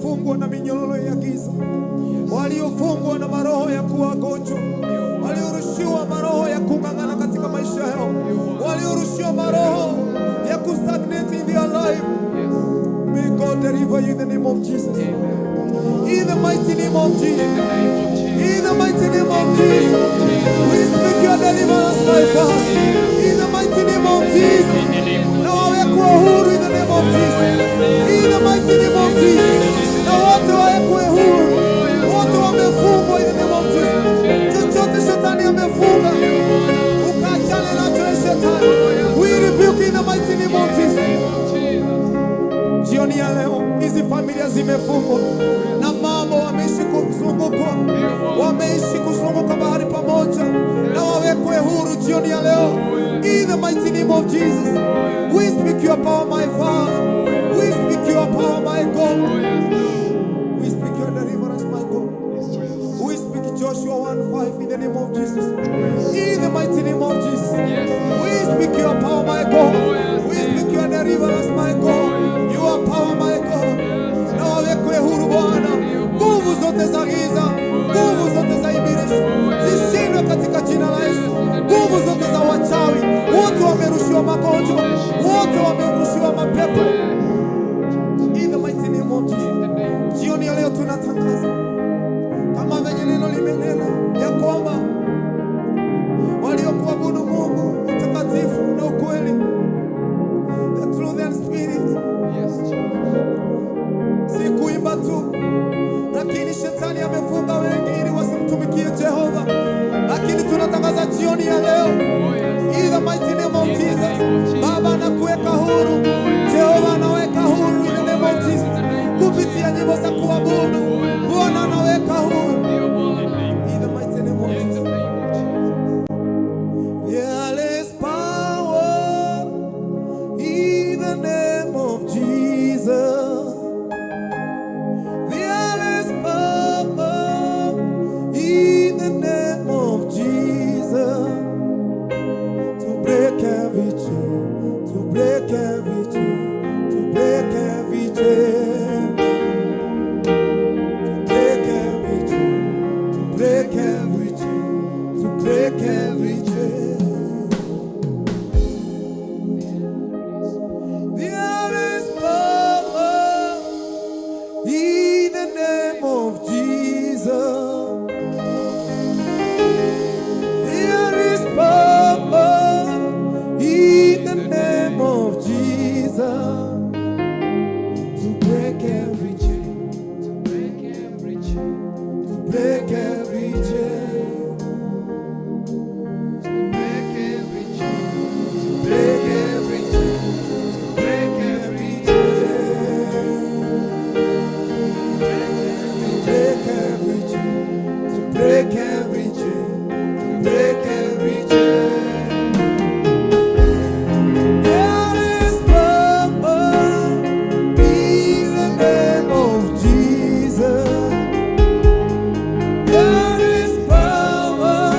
waliofungwa na minyororo ya giza, waliofungwa na maroho ya kuwa wagonjwa, waliorushiwa maroho ya kung'ang'ana katika maisha yao, waliorushiwa maroho ya kustagnate in their life. May God deliver you in the name of Jesus. In the mighty name of Jesus. In the mighty name of Jesus. We speak your deliverance, my Father. In the mighty name of Jesus. Na wawekwe huru in the name of Jesus. In the mighty name of Jesus. Na wote wawekwe huru. Wote wamefungwa in the name of Jesus. Chochote shetani amefunga, ukaachane nacho, e shetani. We rebuke in the mighty name of Jesus. Jioni ya leo hizi familia zimefungwa na mambo, wameishi kuzungukwa, wameishi kuzunguka mahali pamoja, na wawekwe huru jioni ya leo. In the mighty name of Jesus, we speak your power, my Father. We speak your power, my God. We speak your deliverance, my God. We speak Joshua 1:5 in the name of Jesus. In the mighty name of Jesus. We speak your power, my God. We speak your deliverance, my God. Your power, my God. Na wawekwe huru Bwana. Nguvu zote za giza, nguvu zote za ibilisi zishindwe katika jina la Yesu. Nguvu zote za wachawi, wote wamerushiwa magonjwa, wote wamerushiwa mapepo. In the mighty name of Jesus. Jioni ya leo tunatangaza kama venye neno limenena ya kwamba waliokuabudu Mungu utakatifu na ukweli, the truth and spirit, si kuimba tu, lakini shetani amefunga wengi ili wasimtumikie Jehova. Lakini tunatangaza jioni ya leo, in the mighty name of Jesus, Baba anakuweka huru, Jehova anaweka huru in the name of Jesus, kupitia nyimbo za kuabudu, Bwana anaweka huru in the mighty name of Jesus. There is power in the name of Jesus. There is power in the name of Jesus to break every chain, to break every chain, to break every chain, to break every chain, to break every chain, to break every chain. There is power in the name of Jesus. There is power in the name of Jesus to break every chain, To break every chain, to break every chain, to break every chain, to break every chain, to break every every chain, to break every chain, to break every chain, to break every chain. There is power in the name of Jesus. There is power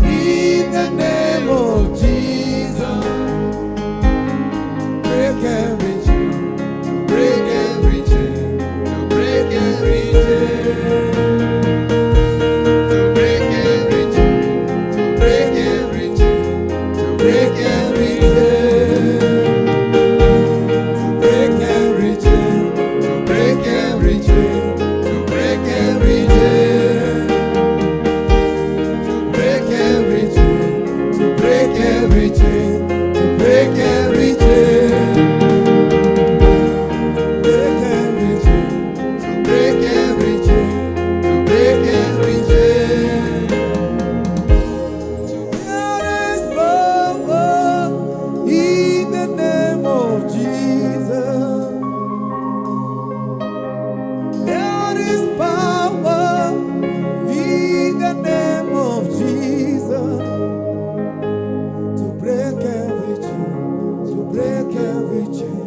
in the name of Jesus. Break every chain, To break every chain, to break every chain, to break every chain, to break every chain, to break every chain, to break every chain, to break every chain, to break every chain, to break every chain, to break every chain, to break every chain, break every chain, to break every chain, to break every chain. There is power in the name of Jesus. There is power in the name of Jesus to break every chain, to break every chain,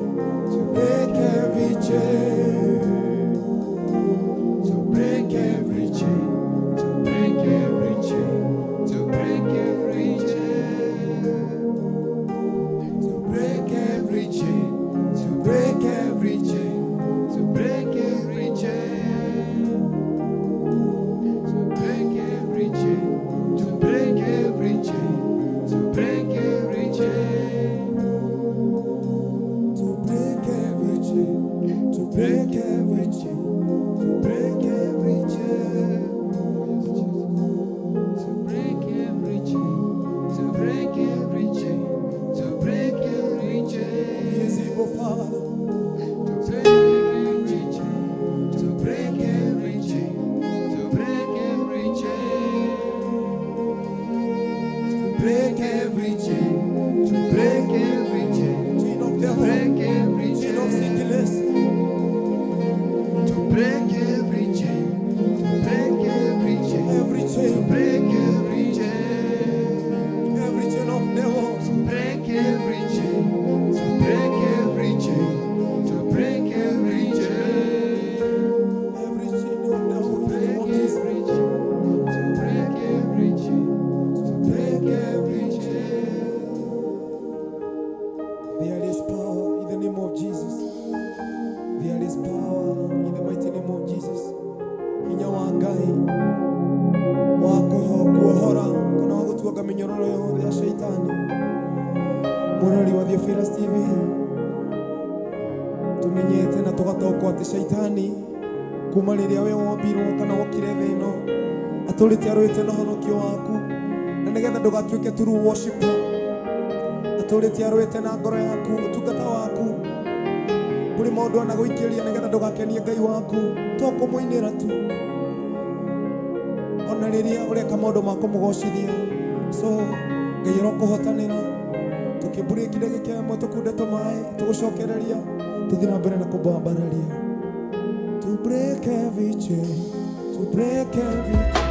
to break every chain. To break every chain, to break every chain, to break every chain, To break every chain, to break every chain, to break every To break every chain, to break every chain. To break every chain, to break every chain, to break every chain. He is able, Father. To break every chain, to break every chain, to break every chain. To break every chain, to break every chain, Chain of to devil, break every chain of chain. sickness, To break every chain, to break every chain, every to chain, break every chain, every chain of devil. to break every chain, to break every chain, to break every chain, Every chain of devil in the name Break of Jesus. every chain, to break every chain, to break every chain. There is power in the name of Jesus. There is power in the mighty name of Jesus. Hinya wa Ngai wa kuohora kana wa gũtuanga mĩnyororo yothe ya shaitani. Mũrori wa Theophilus TV, tumenyete na tũgataũkwo atĩ shaitani kuma rĩrĩa we wombirwo kana wokire thĩ ĩno atũrĩte arũĩte na ũhonokio waku, na nĩgetha ndũgatuĩke true worshiper, atũrĩte arũĩte na ngoro yaku, ũtungata waku, kũrĩ maũndũ anagũikĩria nĩgetha ndũgakenie Ngai waku to kũmũinĩra tu ona rĩrĩa ũreka maũndũ ma kũmũgocithia. So Ngai arokũhotanĩra. Tũkĩmburĩki ndagĩka ĩmwe, tũkunde tũmaĩ, tũgũcokereria tũthiĩ na mbere na kũmbambararia. To break every chain, to break every chain.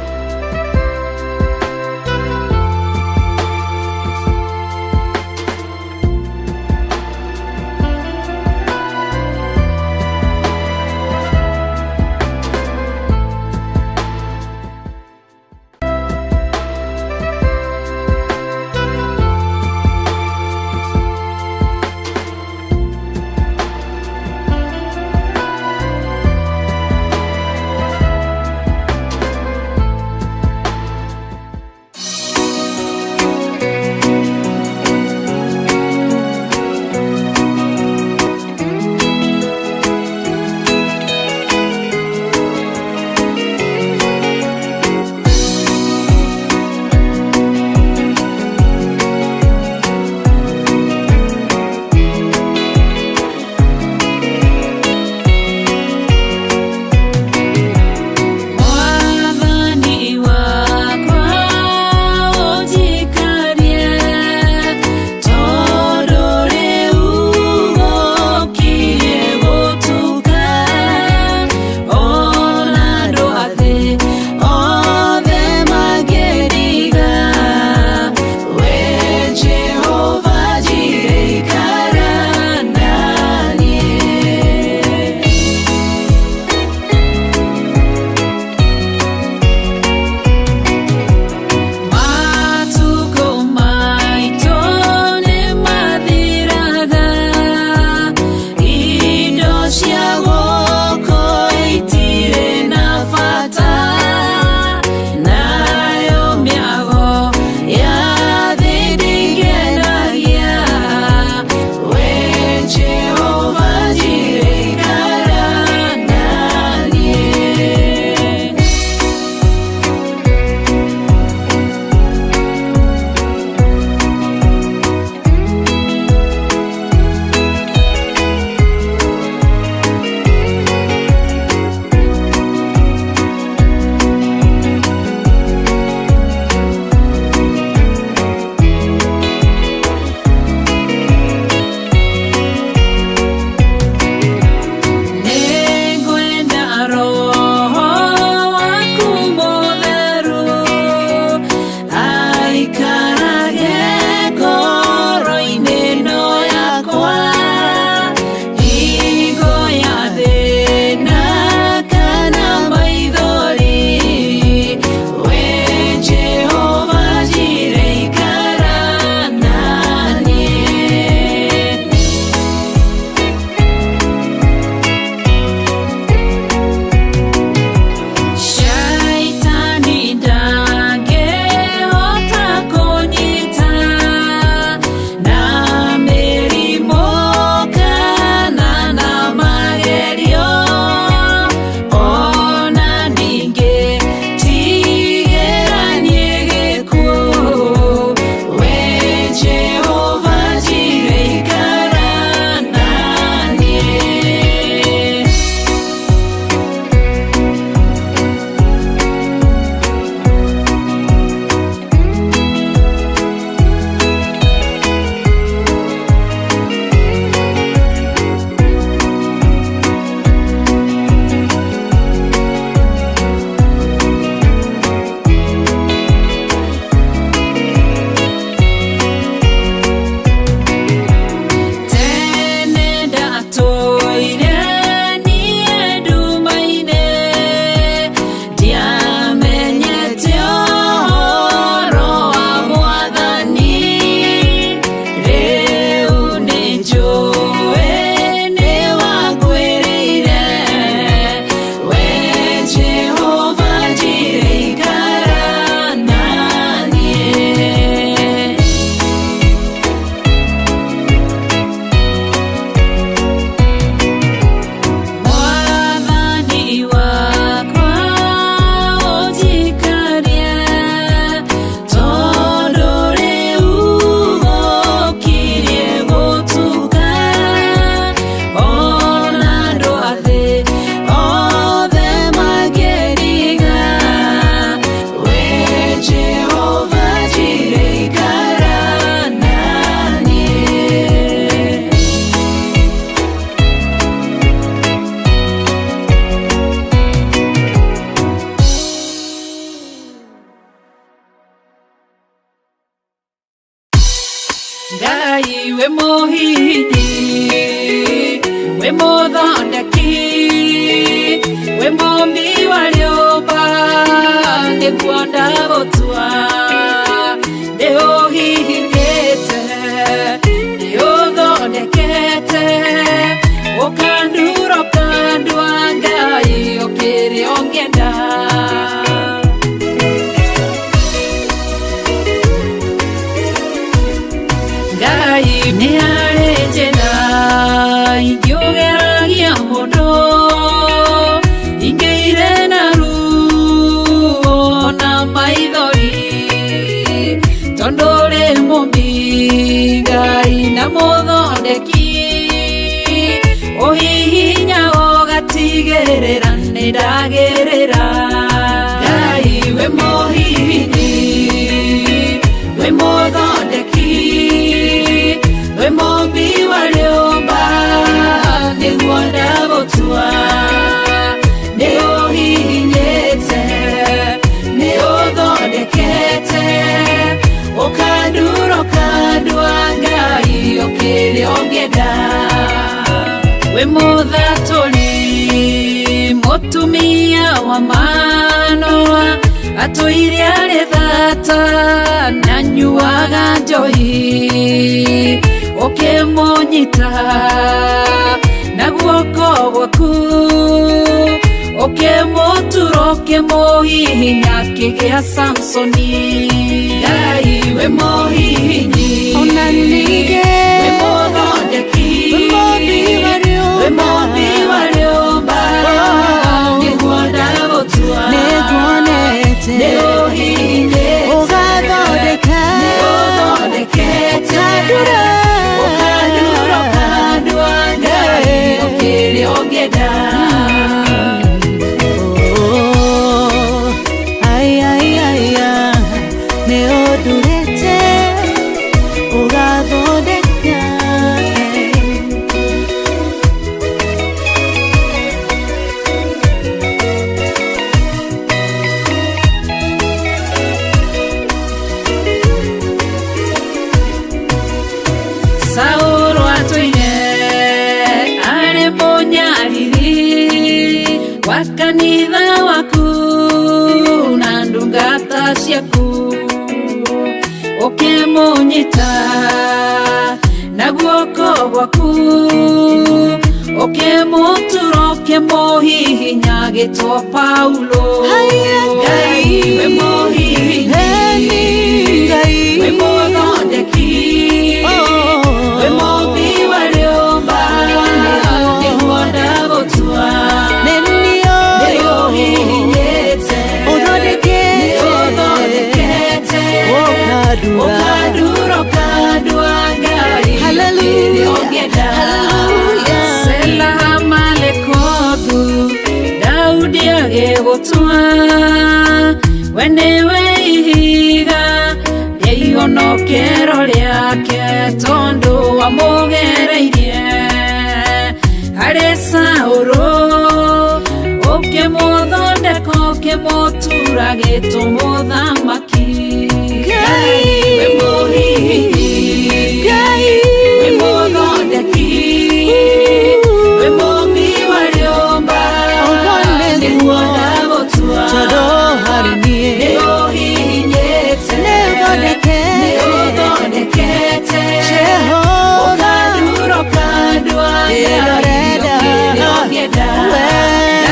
We mũhihinyi, we mũthondeki, we mũmbi wa rĩũmba, nĩguo ndagũtua. Nĩũhihinyĩte, nĩũthondekete, ũkandura ũkandua Ngai o kĩrĩa ũngĩenda. Ngai nĩ harĩ njĩra ingĩũgeragia mũndũ, ingĩire na ruo na maithori, tondũ ũrĩ mũmbi Ngai na mũthondeki, ũhihinya ũgatigĩrĩra nĩ ndagĩrĩra. Ngai we mũhihinyi, we mũthondeki, we mũmbi wa rĩũmba, nĩguo ndagũtua. Nĩũhihinyĩte, nĩũthondekete, ũkandura ũkandua Ngai o kĩrĩa ũngĩenda. We mũthatũri, mũtumia wa Manoa, atũire arĩ thata na nyuaga njohi, ũkĩmũnyita na guoko gwaku, ũkĩmũtura ũkĩmũhihinya akĩgĩa Samsoni. Ngai we mũhihinyi, Ona ningĩ we mũthondeki, we mũmbi wa rĩũmba, we mũmbi wa rĩũmba, nĩguo ndagũtua. Nĩnguonete Nĩũhihinyĩte, ũgathondeka, nĩũthondekete, ũkandura, ũkandura ũkandua Ngai o kĩrĩa ũngĩenda. Oh, ai, ai, ai, ai, nĩũndurĩte ũgathondeka. Saũlũ atũire arĩ mũnyariri wa kanitha waku na ndungata ciaku, ũkĩmũnyita na guoko gwaku, ũkĩmũtura ũkĩmũhihinya agĩtwo Paulo. Haiya, Ngai we mũhihinyi, Eni Ngai, we mũthondeki, Oh. we mũmbi wa rĩũmba, nĩguo ndagũtua. Nĩniũĩ Nĩũhihinyĩte, ũthondekete, nĩũthondekete, ũkandura, ũkandura ũkandua Ngai Hallelujah, kĩrĩa ũngĩenda. hallelujah. Sela Malekothu, Daudi agĩgũtua, we nĩwe ihiga rĩa ihonokero rĩake, tondũ wamũgereirie harĩ Saũlũ, ũkĩmũthondeka ũkĩmũtura gĩtũmũthamaki. Ngai, we mũhihinyi, Ngai, we mũthondeki, we mũmbi wa rĩũmba, Ũguo nĩguo nĩguo, ndagũtua. tondũ harĩ niĩ Nĩũhihinyĩte, Nĩũthondekete, nĩũthondekete, Jehova, ũkandura ũkandua Ngai Nĩndorenda, o kĩrĩa ũngĩenda. we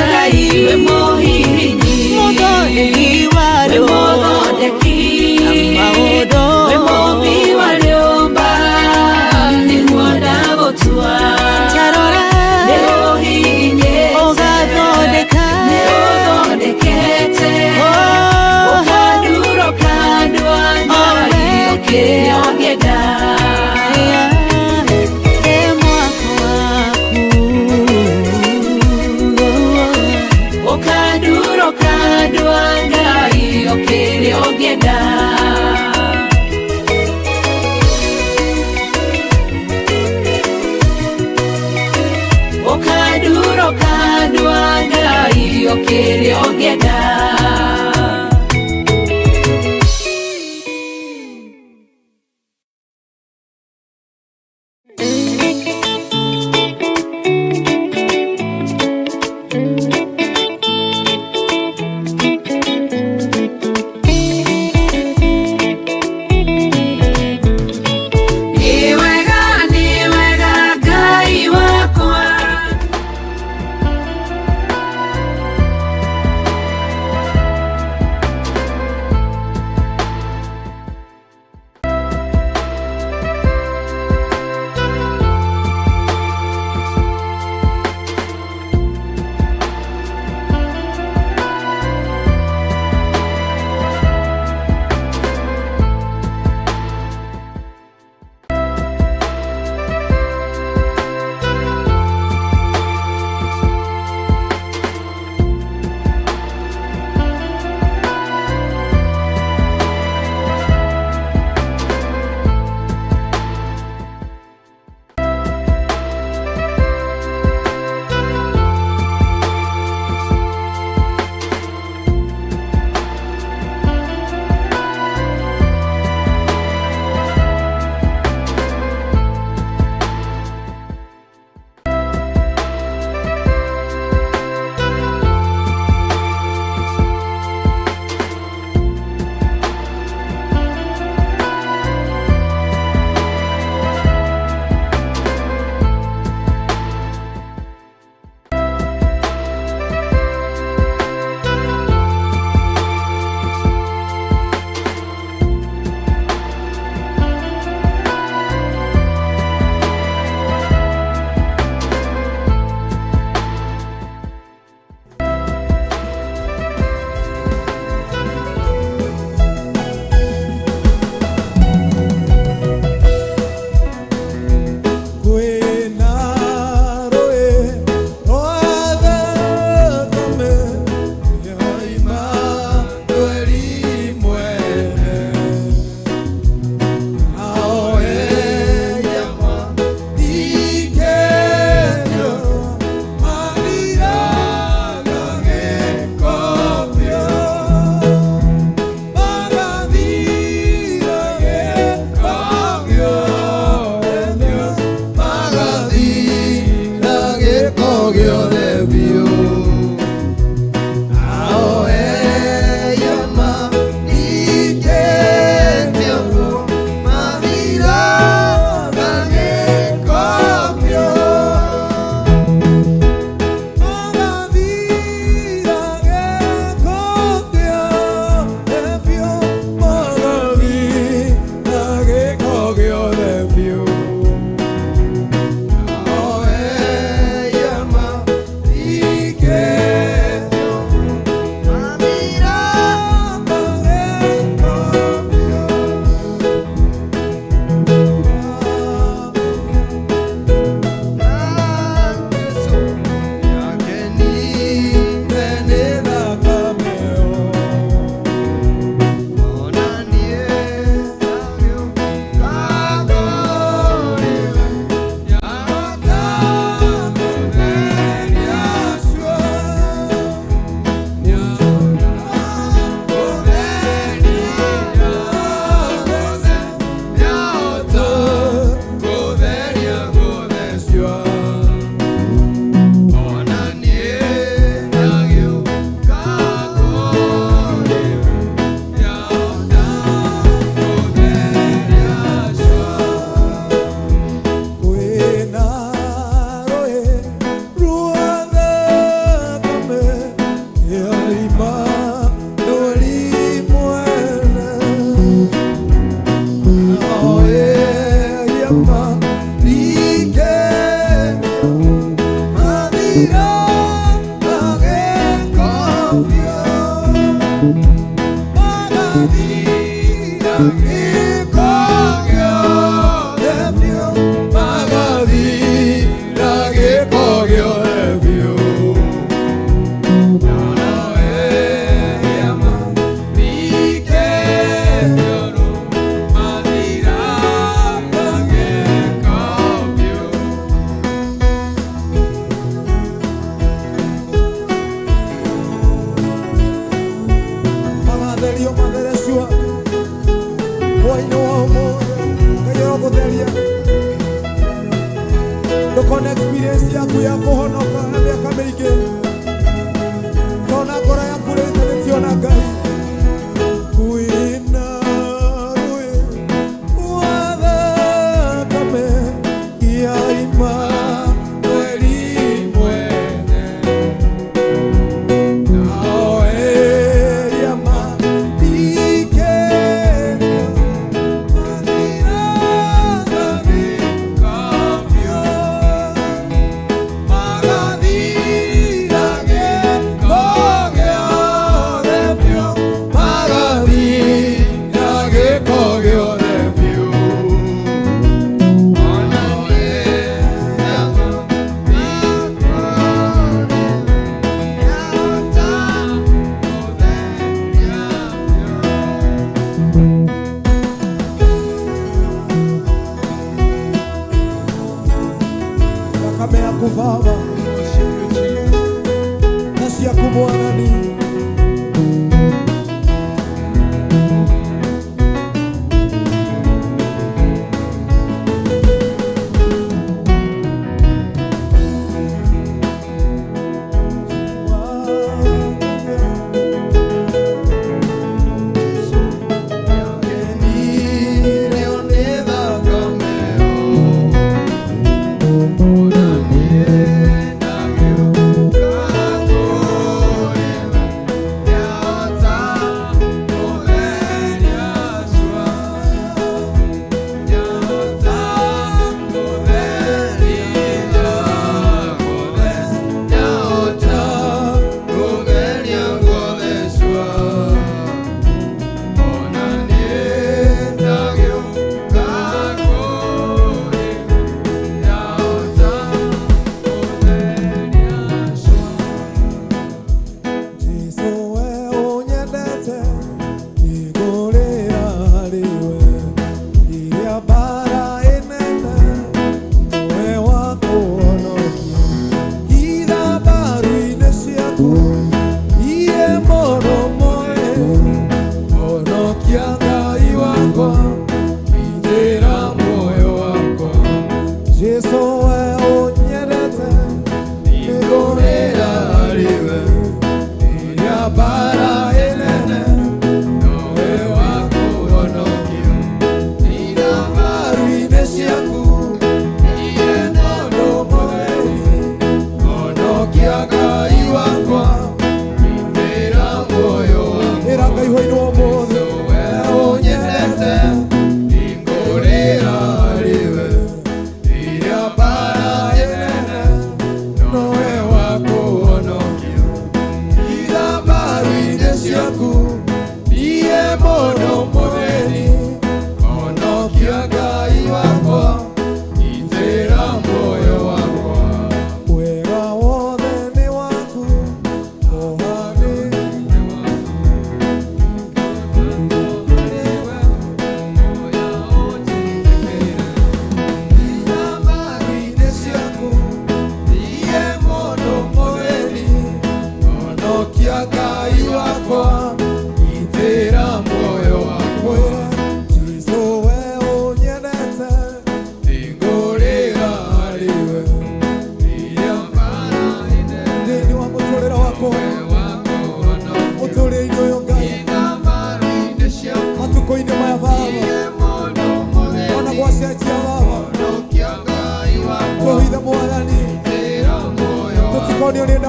Ngai we mũhihinyi, mũthondeki wa we rĩũmba, mũthondeki, na maũndũ we mũmbi wa rĩũmba, nĩguo ndagũtua. Tarora, Nĩũhihinyĩte, ũgathondeka, nĩũthondekete, Oh, ũkandura ũkandua Ngai o kĩrĩa ũngĩenda. ĩ mwako waku. Ũkandura ũkandua Ngai o kĩrĩa ũngĩenda. Ũkandura ũkandua Ngai o kĩrĩa ũngĩenda. gĩothe biũ. Nao ehia marikĩte ũguo mathiraga gĩko biũ. Magathira gĩko gĩothe biũ. Magathira gĩko gĩothe biũ. Nao ehia marikĩte ũguo mathiraga gĩko biũ. Kwĩna rũĩ rwa thakame ya Imanueli mwene. Nao ehia marikĩte mathiraga gĩko biũ. Magathira gĩko gĩothe biũ. Magathira gĩko gĩothe biũ. Nao ehia marikĩte ũguo mathiraga gĩko biũ. Magatherio matherecua hwainĩ wa ũmũthĩ. Ngai arogũtheria. Ndũkone experience yaku ya kũhonoka na mĩaka mĩingĩ, tona ngoro yaku rĩitanĩtio na Ngai. Kwĩna rũĩ rwa thakame ya Imanueli mwene. Nao ehia marikĩte mathiraga gĩko biũ. Magathira gĩko gĩothe biũ. Magathira gĩko gĩothe biũ. Thakame yaku Baba na ciaku Mwathani. Jesu we ũnyendete, nĩngũrĩra harĩ we. Rĩrĩa mbara ĩnene, nĩwe wa kũhonokia. Hitha mbaru-inĩ ciaku, iye mũrũmwe. Honokia Ngai wakwa, gitĩra muoyo wakwa. Jesu we ũnyendete, nĩngũrĩra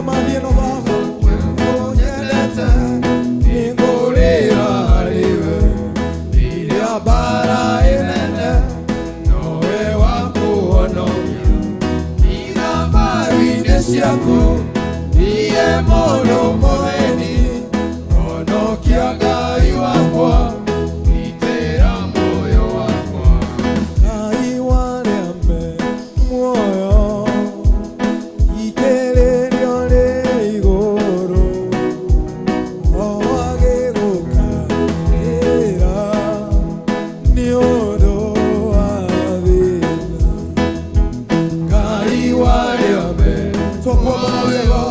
kamandi ĩno baba. Ũnyendete, nĩngũrĩra harĩ we. Rĩrĩa mbara ĩnene, nowe wa kũhonokia. Tiga mbaru-inĩ ciaku, niĩ mũndũ mũthĩni. Honokia Ngai wakwa, gitĩra muoyo wakwa. Ngai warĩa me muoyo, ikĩrĩrio rĩ igũrũ, o agĩgũkaĩra nĩ ũndũ wa thĩna. Ngai warĩa me twakwambararia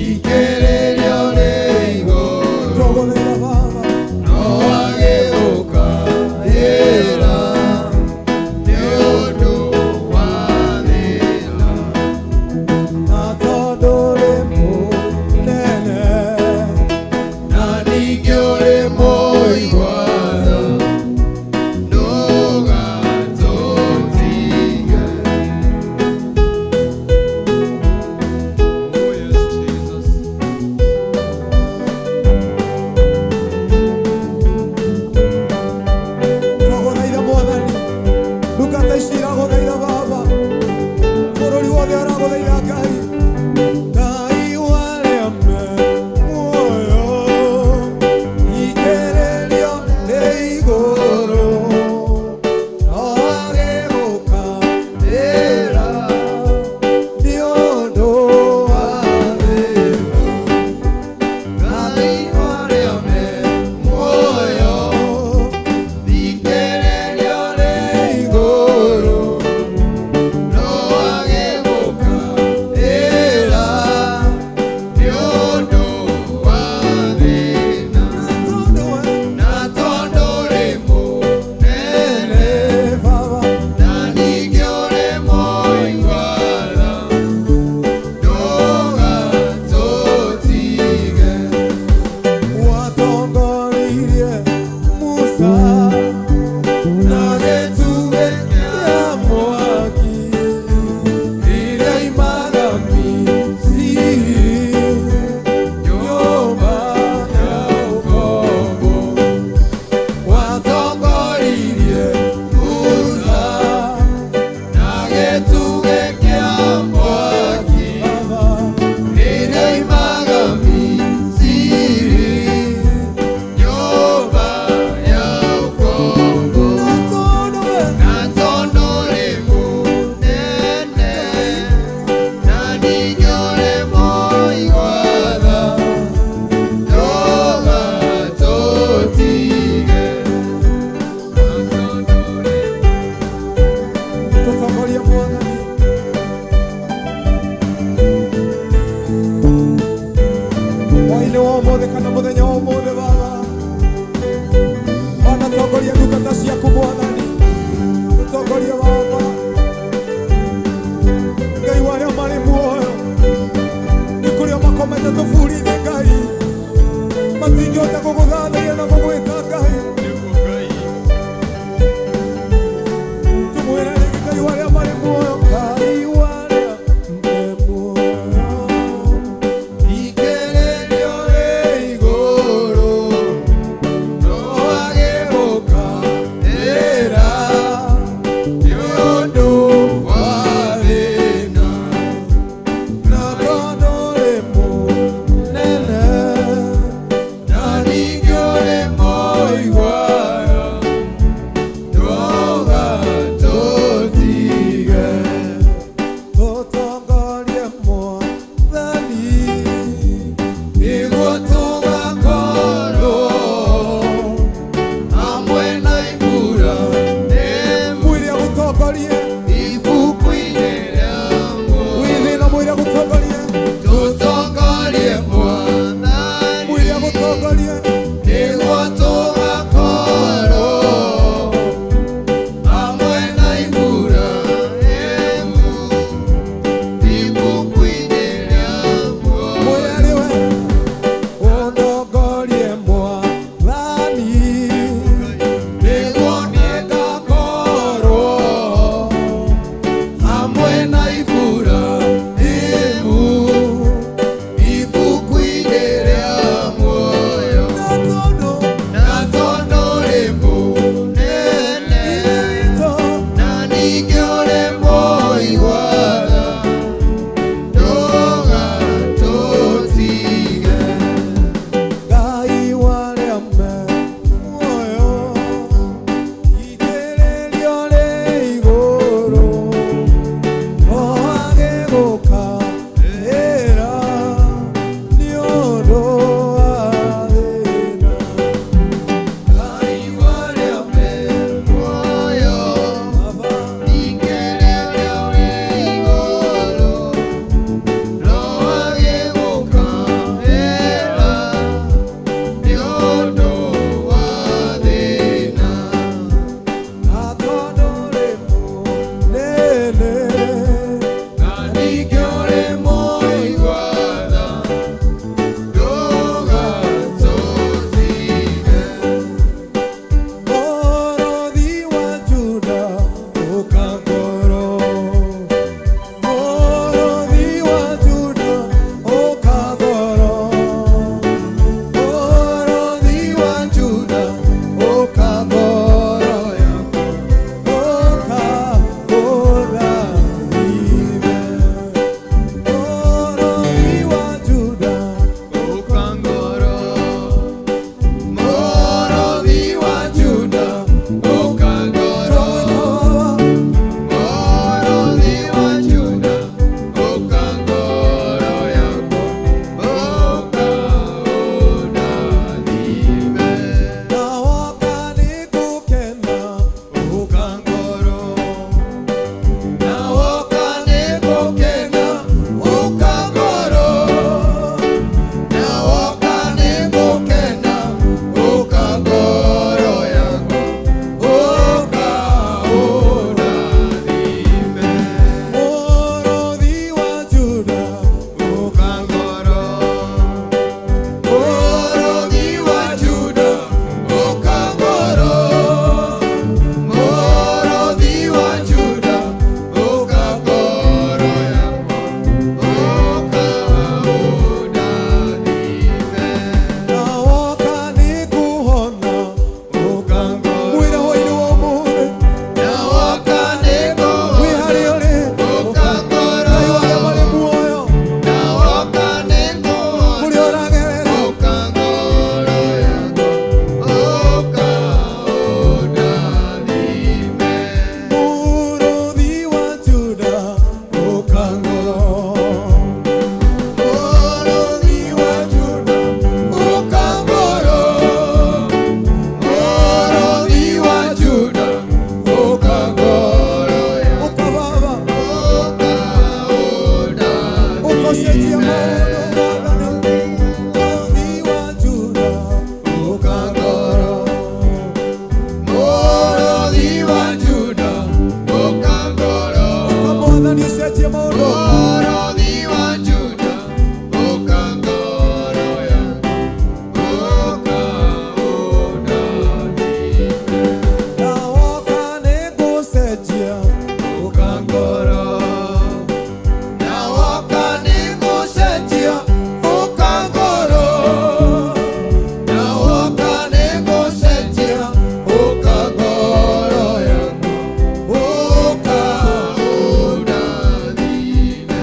ikĩrĩrio rĩ igũrũ, twagũthaitha Baba, no agĩgũkaĩra nĩ ũndũ wa thĩna. Na tondũ ũrĩ mũnene, na ningĩ ũrĩ mũiguano, ndũgatũtige. Oh yes, Jesus. Twagũthaitha Mwathani, ndungata ici iragũthaitha Baba, bũrũri wothe ũragũthaitha Ngai. Ngai warĩa me muoyo, ikĩrĩrio nĩ igũrũ, no agĩgũkaĩra nĩ ũndũ wa thĩna. Ngai warĩa me muoyo, thikĩrĩrio rĩ igũrũ, no agĩgũkaĩra nĩ ũndũ wa thĩna. Na tondũ ũrĩ mũnene, Baba, na ningĩ ũrĩ mũiguano, ndũgatũtige. watongoririe Musa na gĩtugĩ kĩa mwaki iria imaga Misiri, nyũmba ya ũkombo. Watongoririe Musa na gĩtugĩ kĩa mwaki Baba, iria imaga Misiri, nyũmba ya ũkombo. na tondũ we Na tondũ ũrĩ mũnene, na ningĩ ũrĩ mũiguano, ndũgatũtige. Na tondũ ũrĩ tũtongorie Mwathani. Hwaĩ-inĩ wa ũmũthĩ kana mũthenya wa ũmũthĩ Baba, wanatongoria ndungata ciaku Mwathani, tũtongorie Baba, Ngai wa arĩa marĩ muoyo, nĩ kũrĩa makomete tũburi-inĩ Ngai, matingĩhota gũgũthathaiya na gũgwĩta Ngai. nĩguo Ngai. Tumwĩre rĩngĩ Ngai wa arĩa marĩ muoyo, Ngai wa arĩa me muoyo. Ikĩrĩrio rĩ igũrũ, Ũcenjie maũndũ Mwathani. Mũrũthi wa Juda, ũka ngoro. Mũrũthi wa Juda, ũka ngoro. Ũka Mwathani ũcenjie maũndũ. Mũrũthi wa Juda, ũka ngoro yakwa, ũka ũndathime. Na woka nĩngũcenjia. Ũka ngoro. Na woka nĩngũcenjia, ũka ngoro. Na woka nĩngũcenjia, ũka ngoro yakwa, ũka ũndathime.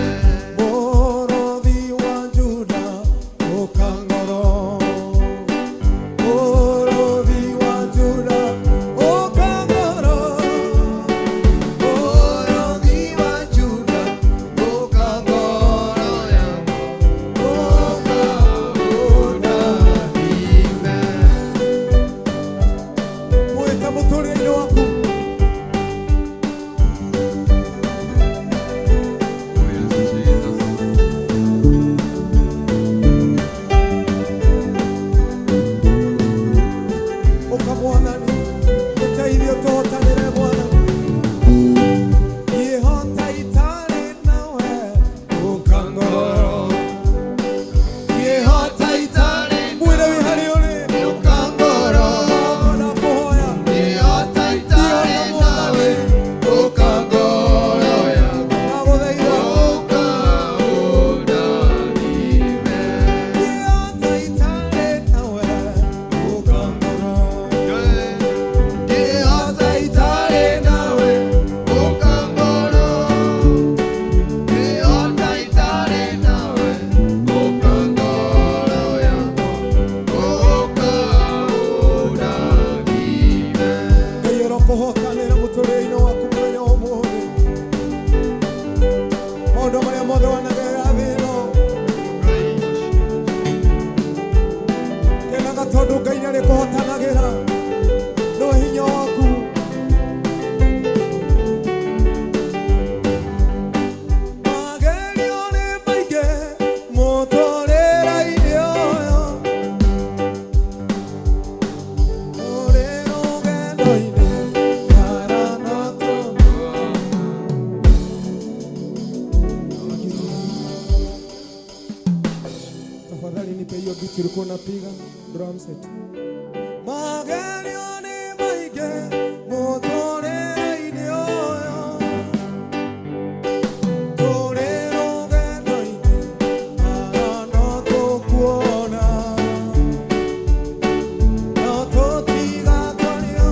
Mũrũthi wa Juda, ũka ngoro. Mũrũthi wa Juda, ũka ngoro. Mũrũthi wa Juda, ũka ngoro yakwa, ũka ũndathime. Mwĩte mũtũrĩre-inĩ waku. Ũka Mwathani, ũteithie tũhotanĩre Mwathani. Ihota itarĩ nawe, ũka ngoro. Ihota itarĩ Mwĩre wĩ harĩa ũrĩ. ũka ngoro. Ndakũhoya. Ihota itarĩ nawe, ũka ngoro yakwa, Ndagũthaitha. ũka ũndathime. Ihota itarĩ nawe, ũka ngoro. Ihota itarĩ nawe, ũka ngoro. Ihota itarĩ nawe, ũka ngoro yakwa, ũka ũndathime. Ngai ũrokũhotanĩra mũtũrĩre-inĩ waku mũthenya wa ũmũthĩ. Maũndũ marĩa mothe wanagerera thĩ ĩno, kenaga tondũ Ngai nĩarĩkũhotanagĩra. Nĩwe hinya waku. Magerio nĩ maingĩ mũtũrĩre-inĩ ũyũ. Tũrĩ rũgendo-inĩ, bara no Tafadhali nipe hiyo beat ulikuwa unapiga drum set. Magerio nĩ maingĩ mũtũrĩre-inĩ ũyũ. Tũrĩ rũgendo-inĩ, bara no tũkuona. No tũtigatorio,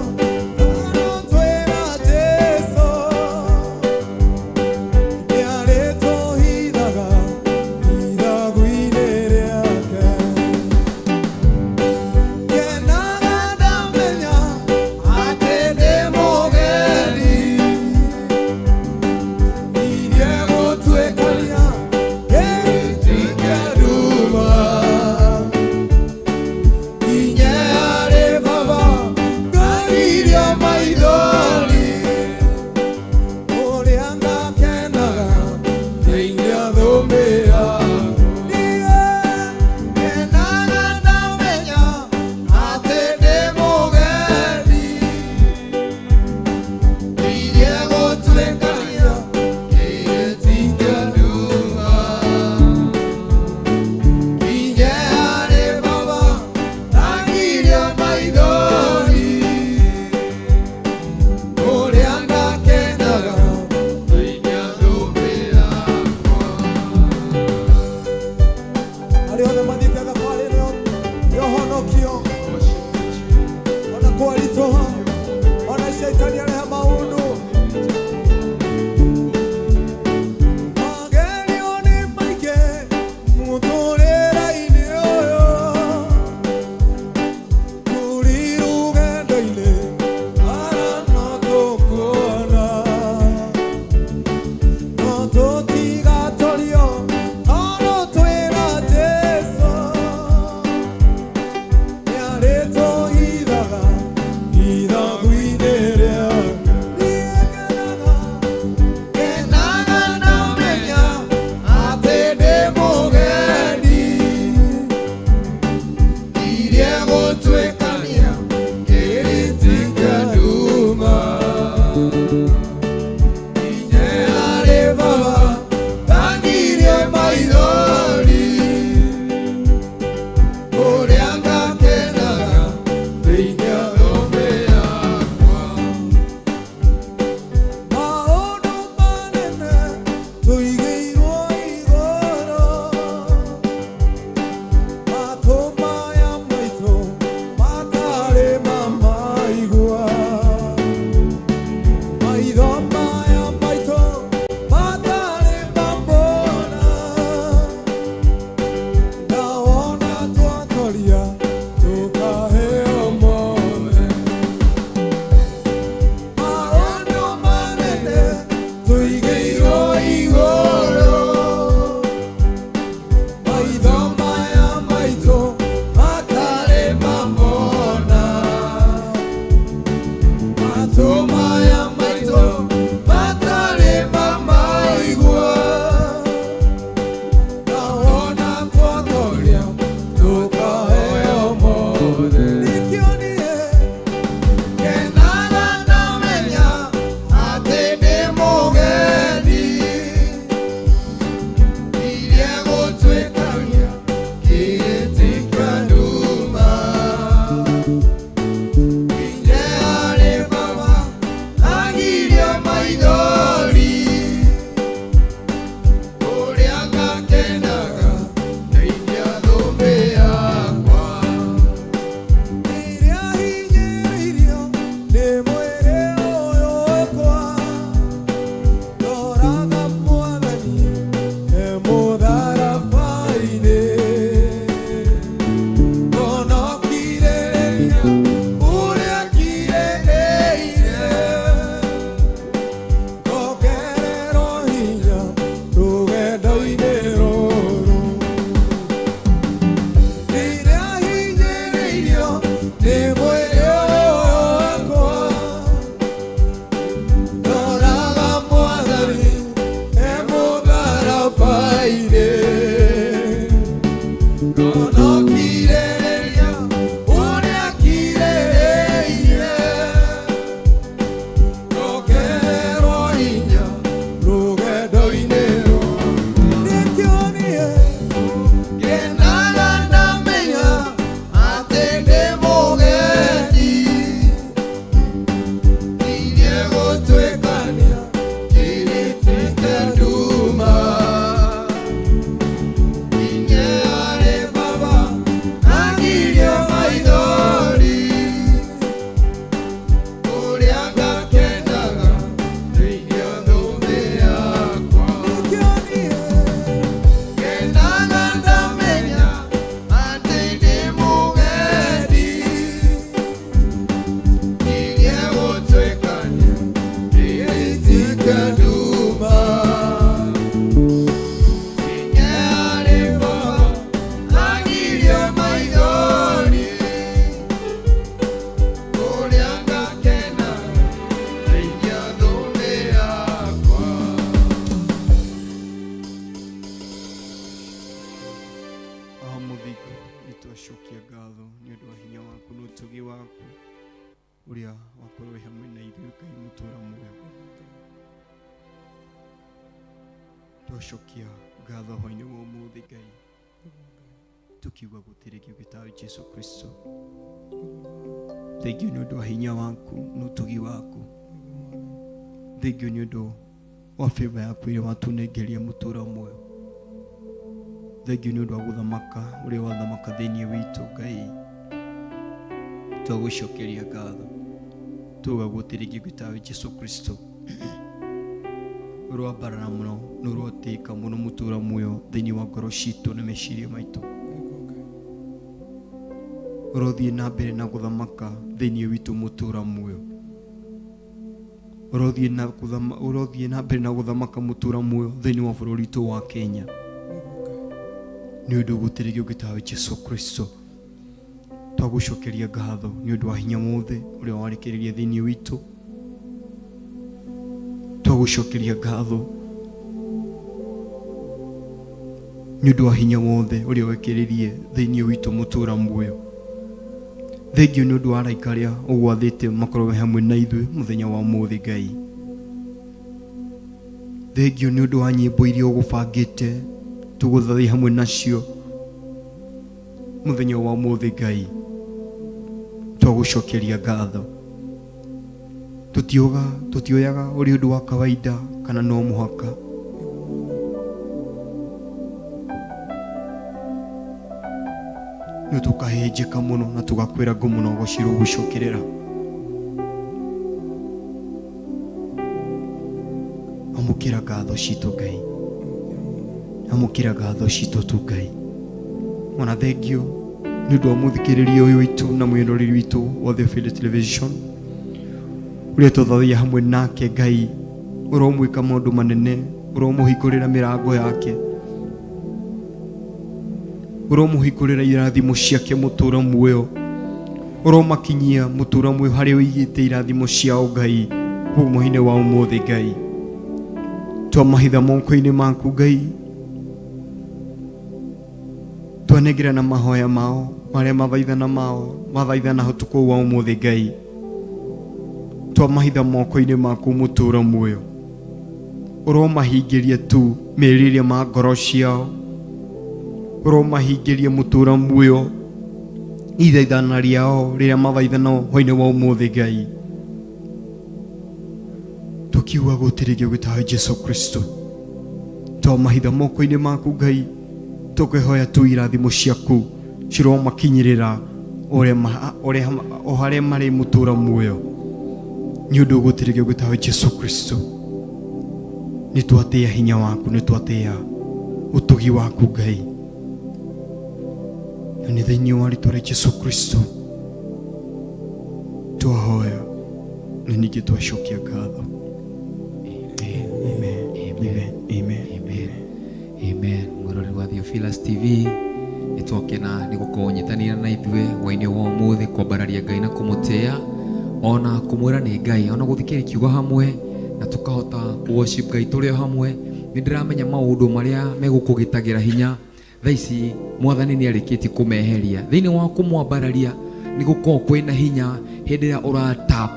tondũ twĩna Jesũ. Nĩarĩtũhithaga ithagu-inĩ rĩake. Mũthingu, nĩ twacokia ngatho nĩ ũndũ wa hinya waku na ũtugi waku ũrĩa wakorwo wĩ hamwe na ithuĩ Ngai mũtũra muoyo. Twacokia ngatho hwainĩ wa ũmũthĩ Ngai, tukiuga gũtirĩ kĩũngĩ tawe Jesu Kristo. Thengiũ nĩ ũndũ wa hinya waku na ũtugi waku. Thengiũ nĩ ũndũ wa favor yaku ĩrĩa watũnengeria mũtũra muoyo. Thengiũ nĩ ũndũ wa gũthamaka ũrĩa wathamaka thĩinĩ witũ Ngai. Twagũcokeria ngatho tuga gũtirĩ kĩũngĩ tawe Jesu Kristo. Ũroambarara mũno na ũrotĩka mũno mũtũra muoyo thĩinĩ wa ngoro citũ na meciria maitũ. Ũrothiĩ na mbere na gũthamaka thĩinĩ witũ mũtũra muoyo. Ũrothiĩ na gũthama ũrothiĩ na mbere na gũthamaka mũtũra muoyo thĩinĩ wa bũrũri witũ wa Kenya. Nĩ ũndũ gũtirĩ kĩũngĩ tawe Jesu Kristo. Twagũcokeria ngatho nĩ ũndũ wa hinya wothe ũrĩa warekereria thĩinĩ witũ. Twagũcokeria ngatho nĩ ũndũ wa hinya wothe ũrĩa wekĩrĩrie thĩinĩ witũ mũtũra muoyo. Thengiũ nĩ ũndũ wa araika arĩa ũgwathĩte makorwo me hamwe na ithuĩ mũthenya wa ũmũthĩ Ngai. Thengiũ nĩ ũndũ wa nyĩmbo iria ũgũbangĩte tũgũthathaiya hamwe nacio mũthenya wa ũmũthĩ Ngai. Twagũcokeria ngatho. Tũtioga tũtioyaga ũrĩ ũndũ wa kawaida kana no mũhaka. Nĩ tũkahĩnjĩka mũno na tũgakwĩra ngũ mũno gũcirwo gũcokerera. Amũkĩra ngatho citũ Ngai. Amũkĩra ngatho citũ tu Ngai. Ona thengiũ nĩ ũndũ wa mũthikĩrĩria ũyũ witũ na mwĩroreri witũ wa Theophilus Television ũrĩa tũthathaia hamwe nake Ngai ũromwĩka maũndũ manene ũromũhingũrĩra mĩrango yake ũromũhingũrĩra irathimo ciake mũtũra muoyo ũromakinyia mũtũra muoyo harĩa ũigĩte irathimo ciao Ngai hwainĩ wa ũmũthĩ Ngai. Twamahitha moko-inĩ maku Ngai, twanengerana mahoya mao marĩa mathaithana mao mathaithana ũtukũ wa ũmũthĩ Ngai. Twamahitha moko-inĩ maku mũtũra muoyo, ũromahingĩria tu merirĩria ma ngoro ciao, ũromahingĩria mũtũra muoyo ithaithana rĩao rĩrĩa mathaithana hwainĩ wa ũmũthĩ Ngai. Tukiuga gũtirĩ kĩũngĩ tawe Jesu Kristo. Twamahitha moko-inĩ maku Ngai, tũkĩhoya tu irathimo ciaku ciromakinyĩrĩra o harĩa marĩ mũtũra muoyo nĩ ũndũ gũtirĩ kĩũngĩ tawe Jesu Kristo. Nĩ twatĩa hinya waku, nĩ twatĩa ũtugi waku Ngai, na nĩ thĩinĩ wa rĩtwa rĩa Jesu Kristo twahoya na ningĩ twacokia ngatho. Amen. Amen. Amen. Amen. Amen. Mwĩroreri wa Theophilus TV nĩ twakena nĩ gũkorwo ũnyitanĩire na ithuĩ hwainĩ wa ũmũthĩ kwambararia Ngai na kũmũtĩĩa ona kũmwĩra nĩ Ngai ona gũthikĩrĩria kiugo hamwe na tũkahota worship Ngai tũrĩ o hamwe. Nĩ ndĩramenya maũndũ marĩa megũkũgitagĩra hinya thaa ici mwathani nĩ arĩkĩtie kũmeheria thĩinĩ wa kũmwambararia nĩ gũkorwo kwĩna hinya hĩndĩ ĩrĩa ũra tap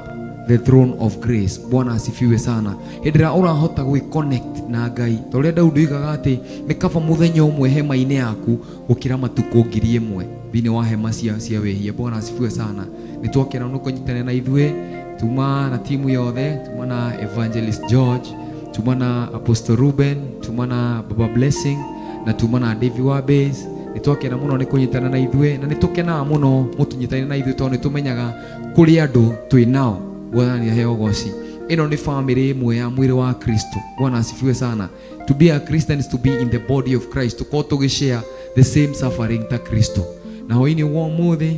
the throne of grace. Bwana asifiwe sana. Hĩndĩ ĩrĩa ũrahota gwĩ connect na Ngai ta ũrĩa Daudi oigaga atĩ nĩ kaba mũthenya ũmwe hema-inĩ yaku gũkĩra matukũ 1000 thĩinĩ wa hema cia wĩhia. Bwana asifiwe sana. Nĩ twakena nĩ kũnyitanĩra na ithuĩ, tuma na timu yothe, tuma na Evangelist George, tuma na Apostle Ruben, tuma na Baba Blessing na tuma na Davy wa Base. Nĩ twakena mũno nĩ kũnyitana na ithuĩ na nĩ tũkenaga mũno mũtũnyitanĩre na ithuĩ tondũ nĩ tũmenyaga kũrĩ andũ twĩ nao. Mwathani aheo ũgoci. Ĩno nĩ family ĩmwe ya mwĩrĩ wa Kristo. Bwana asifiwe sana. To be a Christian is to be in the body of Christ, tũkorwo tũgĩ share the same suffering ta Kristo. Na hwainĩ wa ũmũthĩ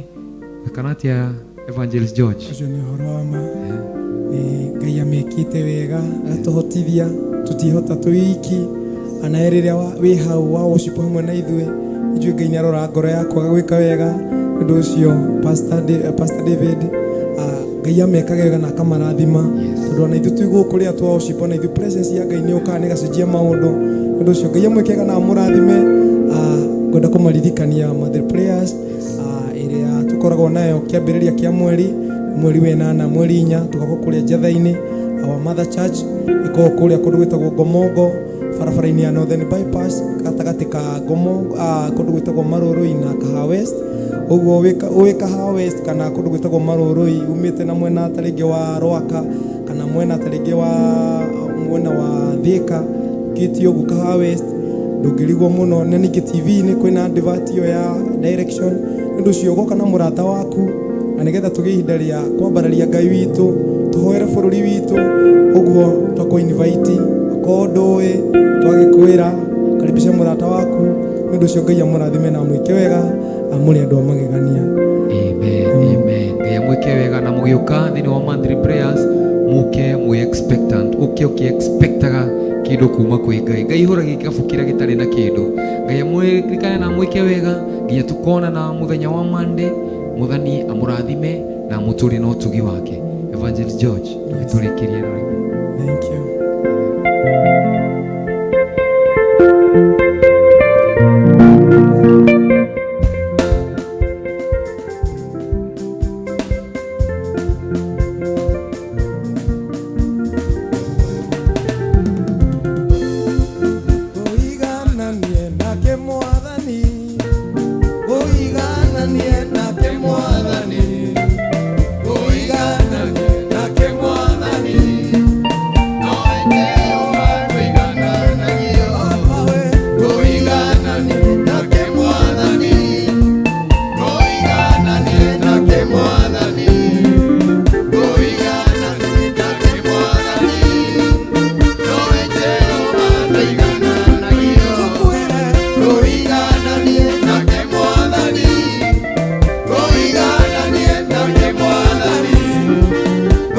kana atĩa Evangelist George? Ũcio nĩ ũhoro wa ma. Nĩ Ngai amĩkĩte wega agatũhotithia tũtihota twĩ iki anaye rĩrĩa wĩ hau wa worship hamwe na ithuĩ ithuĩ Ngai nĩ arora ngoro yaku agagwĩka wega. Nĩ ũndũ ũcio Pastor David, Ngai amekaga wega na akamarathima. Tondũ ona ithuĩ twĩ gũkũ rĩrĩa twa worship ona ithuĩ presence ya Ngai nĩ yũkaga na ĩgacenjia maũndũ. Nĩ ũndũ ũcio Ngai amwĩke wega na amũrathime. Ngwenda kũmaririkania monthly prayers ĩrĩa tũkoragwo nayo kĩambĩrĩria kĩa mweri, mweri wenana, mweri inya, tũgakorwo kũrĩa Njatha-inĩ, our mother church ĩkoragwo kũrĩa kũndũ gwĩtagwo Ngomongo, barabara-inĩ ya Northern Bypass, gatagatĩ ka Ngomongo, kũndũ gwĩtagwo Marũrũi na Kahawa West. Ũguo wĩ Kahawa West kana kũndũ gwĩtagwo Marũrũi, umĩte na mwena ta rĩngĩ wa Rwaka kana mwena ta rĩngĩ wa mwena wa Thika, ũkĩtie ũguo Kahawa West ndũngĩrigwo mũno. Na ningĩ TV-inĩ kwĩna advert ĩyo ya direction. Nĩ ũndũ ũcio ũgoka na mũrata waku, na nĩgetha tũgĩe ihinda rĩa kwambararia Ngai witũ, tũhoere bũrũri witũ. Ũguo twakũ invite, akorwo ndũĩ twagĩkwĩra, karibisha mũrata waku. Nĩ ũndũ ũcio Ngai amũrathime na amwĩke wega, amũrĩ andũ a magegania. Amen, amen. Ngai amwĩke wega, na mũgĩũka thĩinĩ wa monthly prayers muke mwĩ expectant, ũke ũkĩ-expectaga kĩndũ kuma kwĩ Ngai. Ngai ihũragia gĩkabũ kĩrĩa gĩtarĩ na kĩndũ. Ngai amwĩrikane na amwĩke wega nginya tukonana mũthenya wa Monday. Mwathani amũrathime na amũtũrie na ũtugi wake. Evangelist George, tũgĩtũrĩkĩrie na rwĩmbo. Thank you. Ũigananie nake Mwathani, ũigananie nake Mwathani, ũigananie nake Mwathani. Baba we, Ũigananie nake Mwathani, ũigananie nake Mwathani, ũigananie nake Mwathani, nowe Jehova ndũigananagio. Tũkwĩre, Ũigananie nake Mwathani, ũigananie nake Mwathani,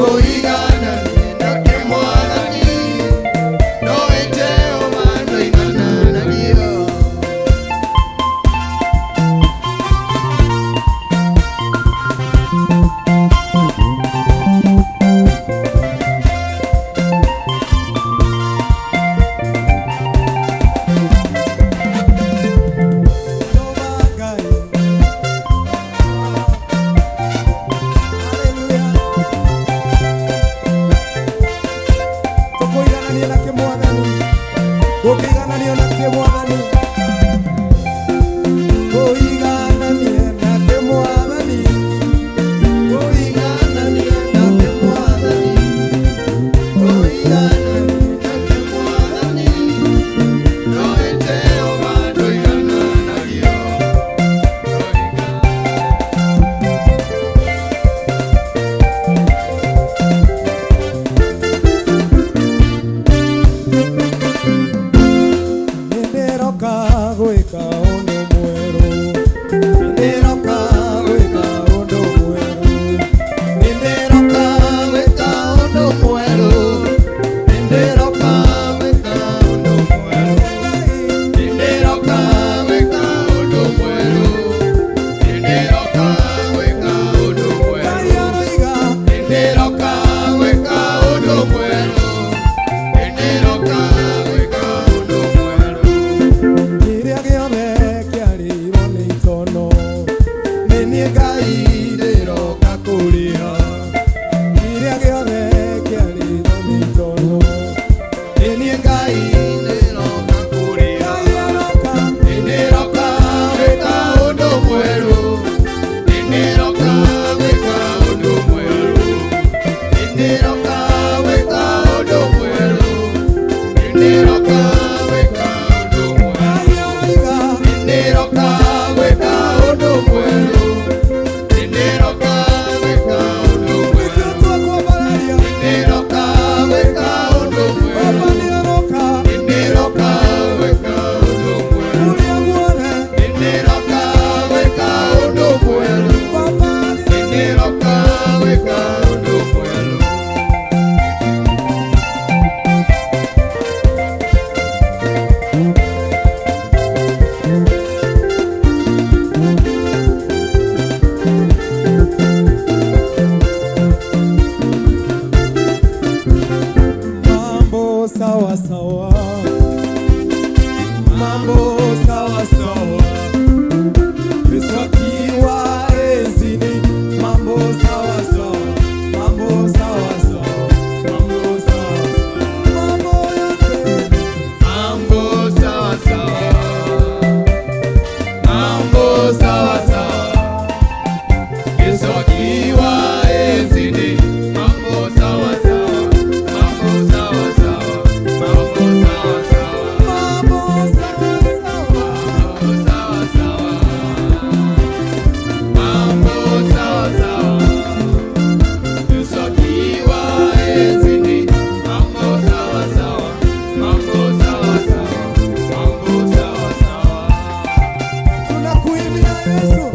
ũigananie nake Mwathani, nowe Jehova ndũigananagio. Jehova Ngai. Hallelujah. Tũkũigananie nake Mwathani, tũkĩigananio nake Mwathani, ũigananie nake Mwathani, Ũigananie nake Mwathani, ũigananie nake Mwathani, nowe Jehova ndũigananagio. Nĩndĩroka gwĩka ũndũ mwerũ, nĩndĩroka gwĩka ũndũ mwerũ. Nĩndĩroka gwĩka ũndũ mwerũ, nĩndĩroka gwĩka ũndũ mwerũ, nĩndĩroka gwĩka ũndũ mwerũ, nĩndĩroka gwĩka ũndũ mwerũ. Ngai aroiga, Nĩndĩroka gwĩka ũndũ mwerũ, nĩndĩroka gwĩka ũndũ mwerũ. Kĩrĩa gĩothe kĩarĩirwo nĩ itono, Nĩ niĩ Ngai ndĩroka kũrĩha, kĩrĩa gĩothe kĩarĩirwo nĩ itono. nĩ niĩ Ngai ndĩroka kũrĩha. Ngai aroka, Nĩndĩroka gwĩka ũndũ mwerũ, nĩndĩroka gwĩka ũndũ mwerũ, nĩndĩroka gwĩka ũndũ mwerũ, nĩndĩroka gwĩka ũndũ mwerũ. Ngai aroiga, Nĩndĩroka gwĩka ũndũ mwerũ, nĩndĩroka gwĩka ũndũ mwerũ, nĩkĩo twakwambararia, nĩndĩroka gwĩka ũndũ mwerũ, Baba nĩaroka, nĩndĩroka gwĩka ũndũ mwerũ, kũrĩa guothe, nĩndĩroka gwĩka ũndũ mwerũ, Baba nĩndĩroka gwĩka ũndũ mwerũ. Yesu.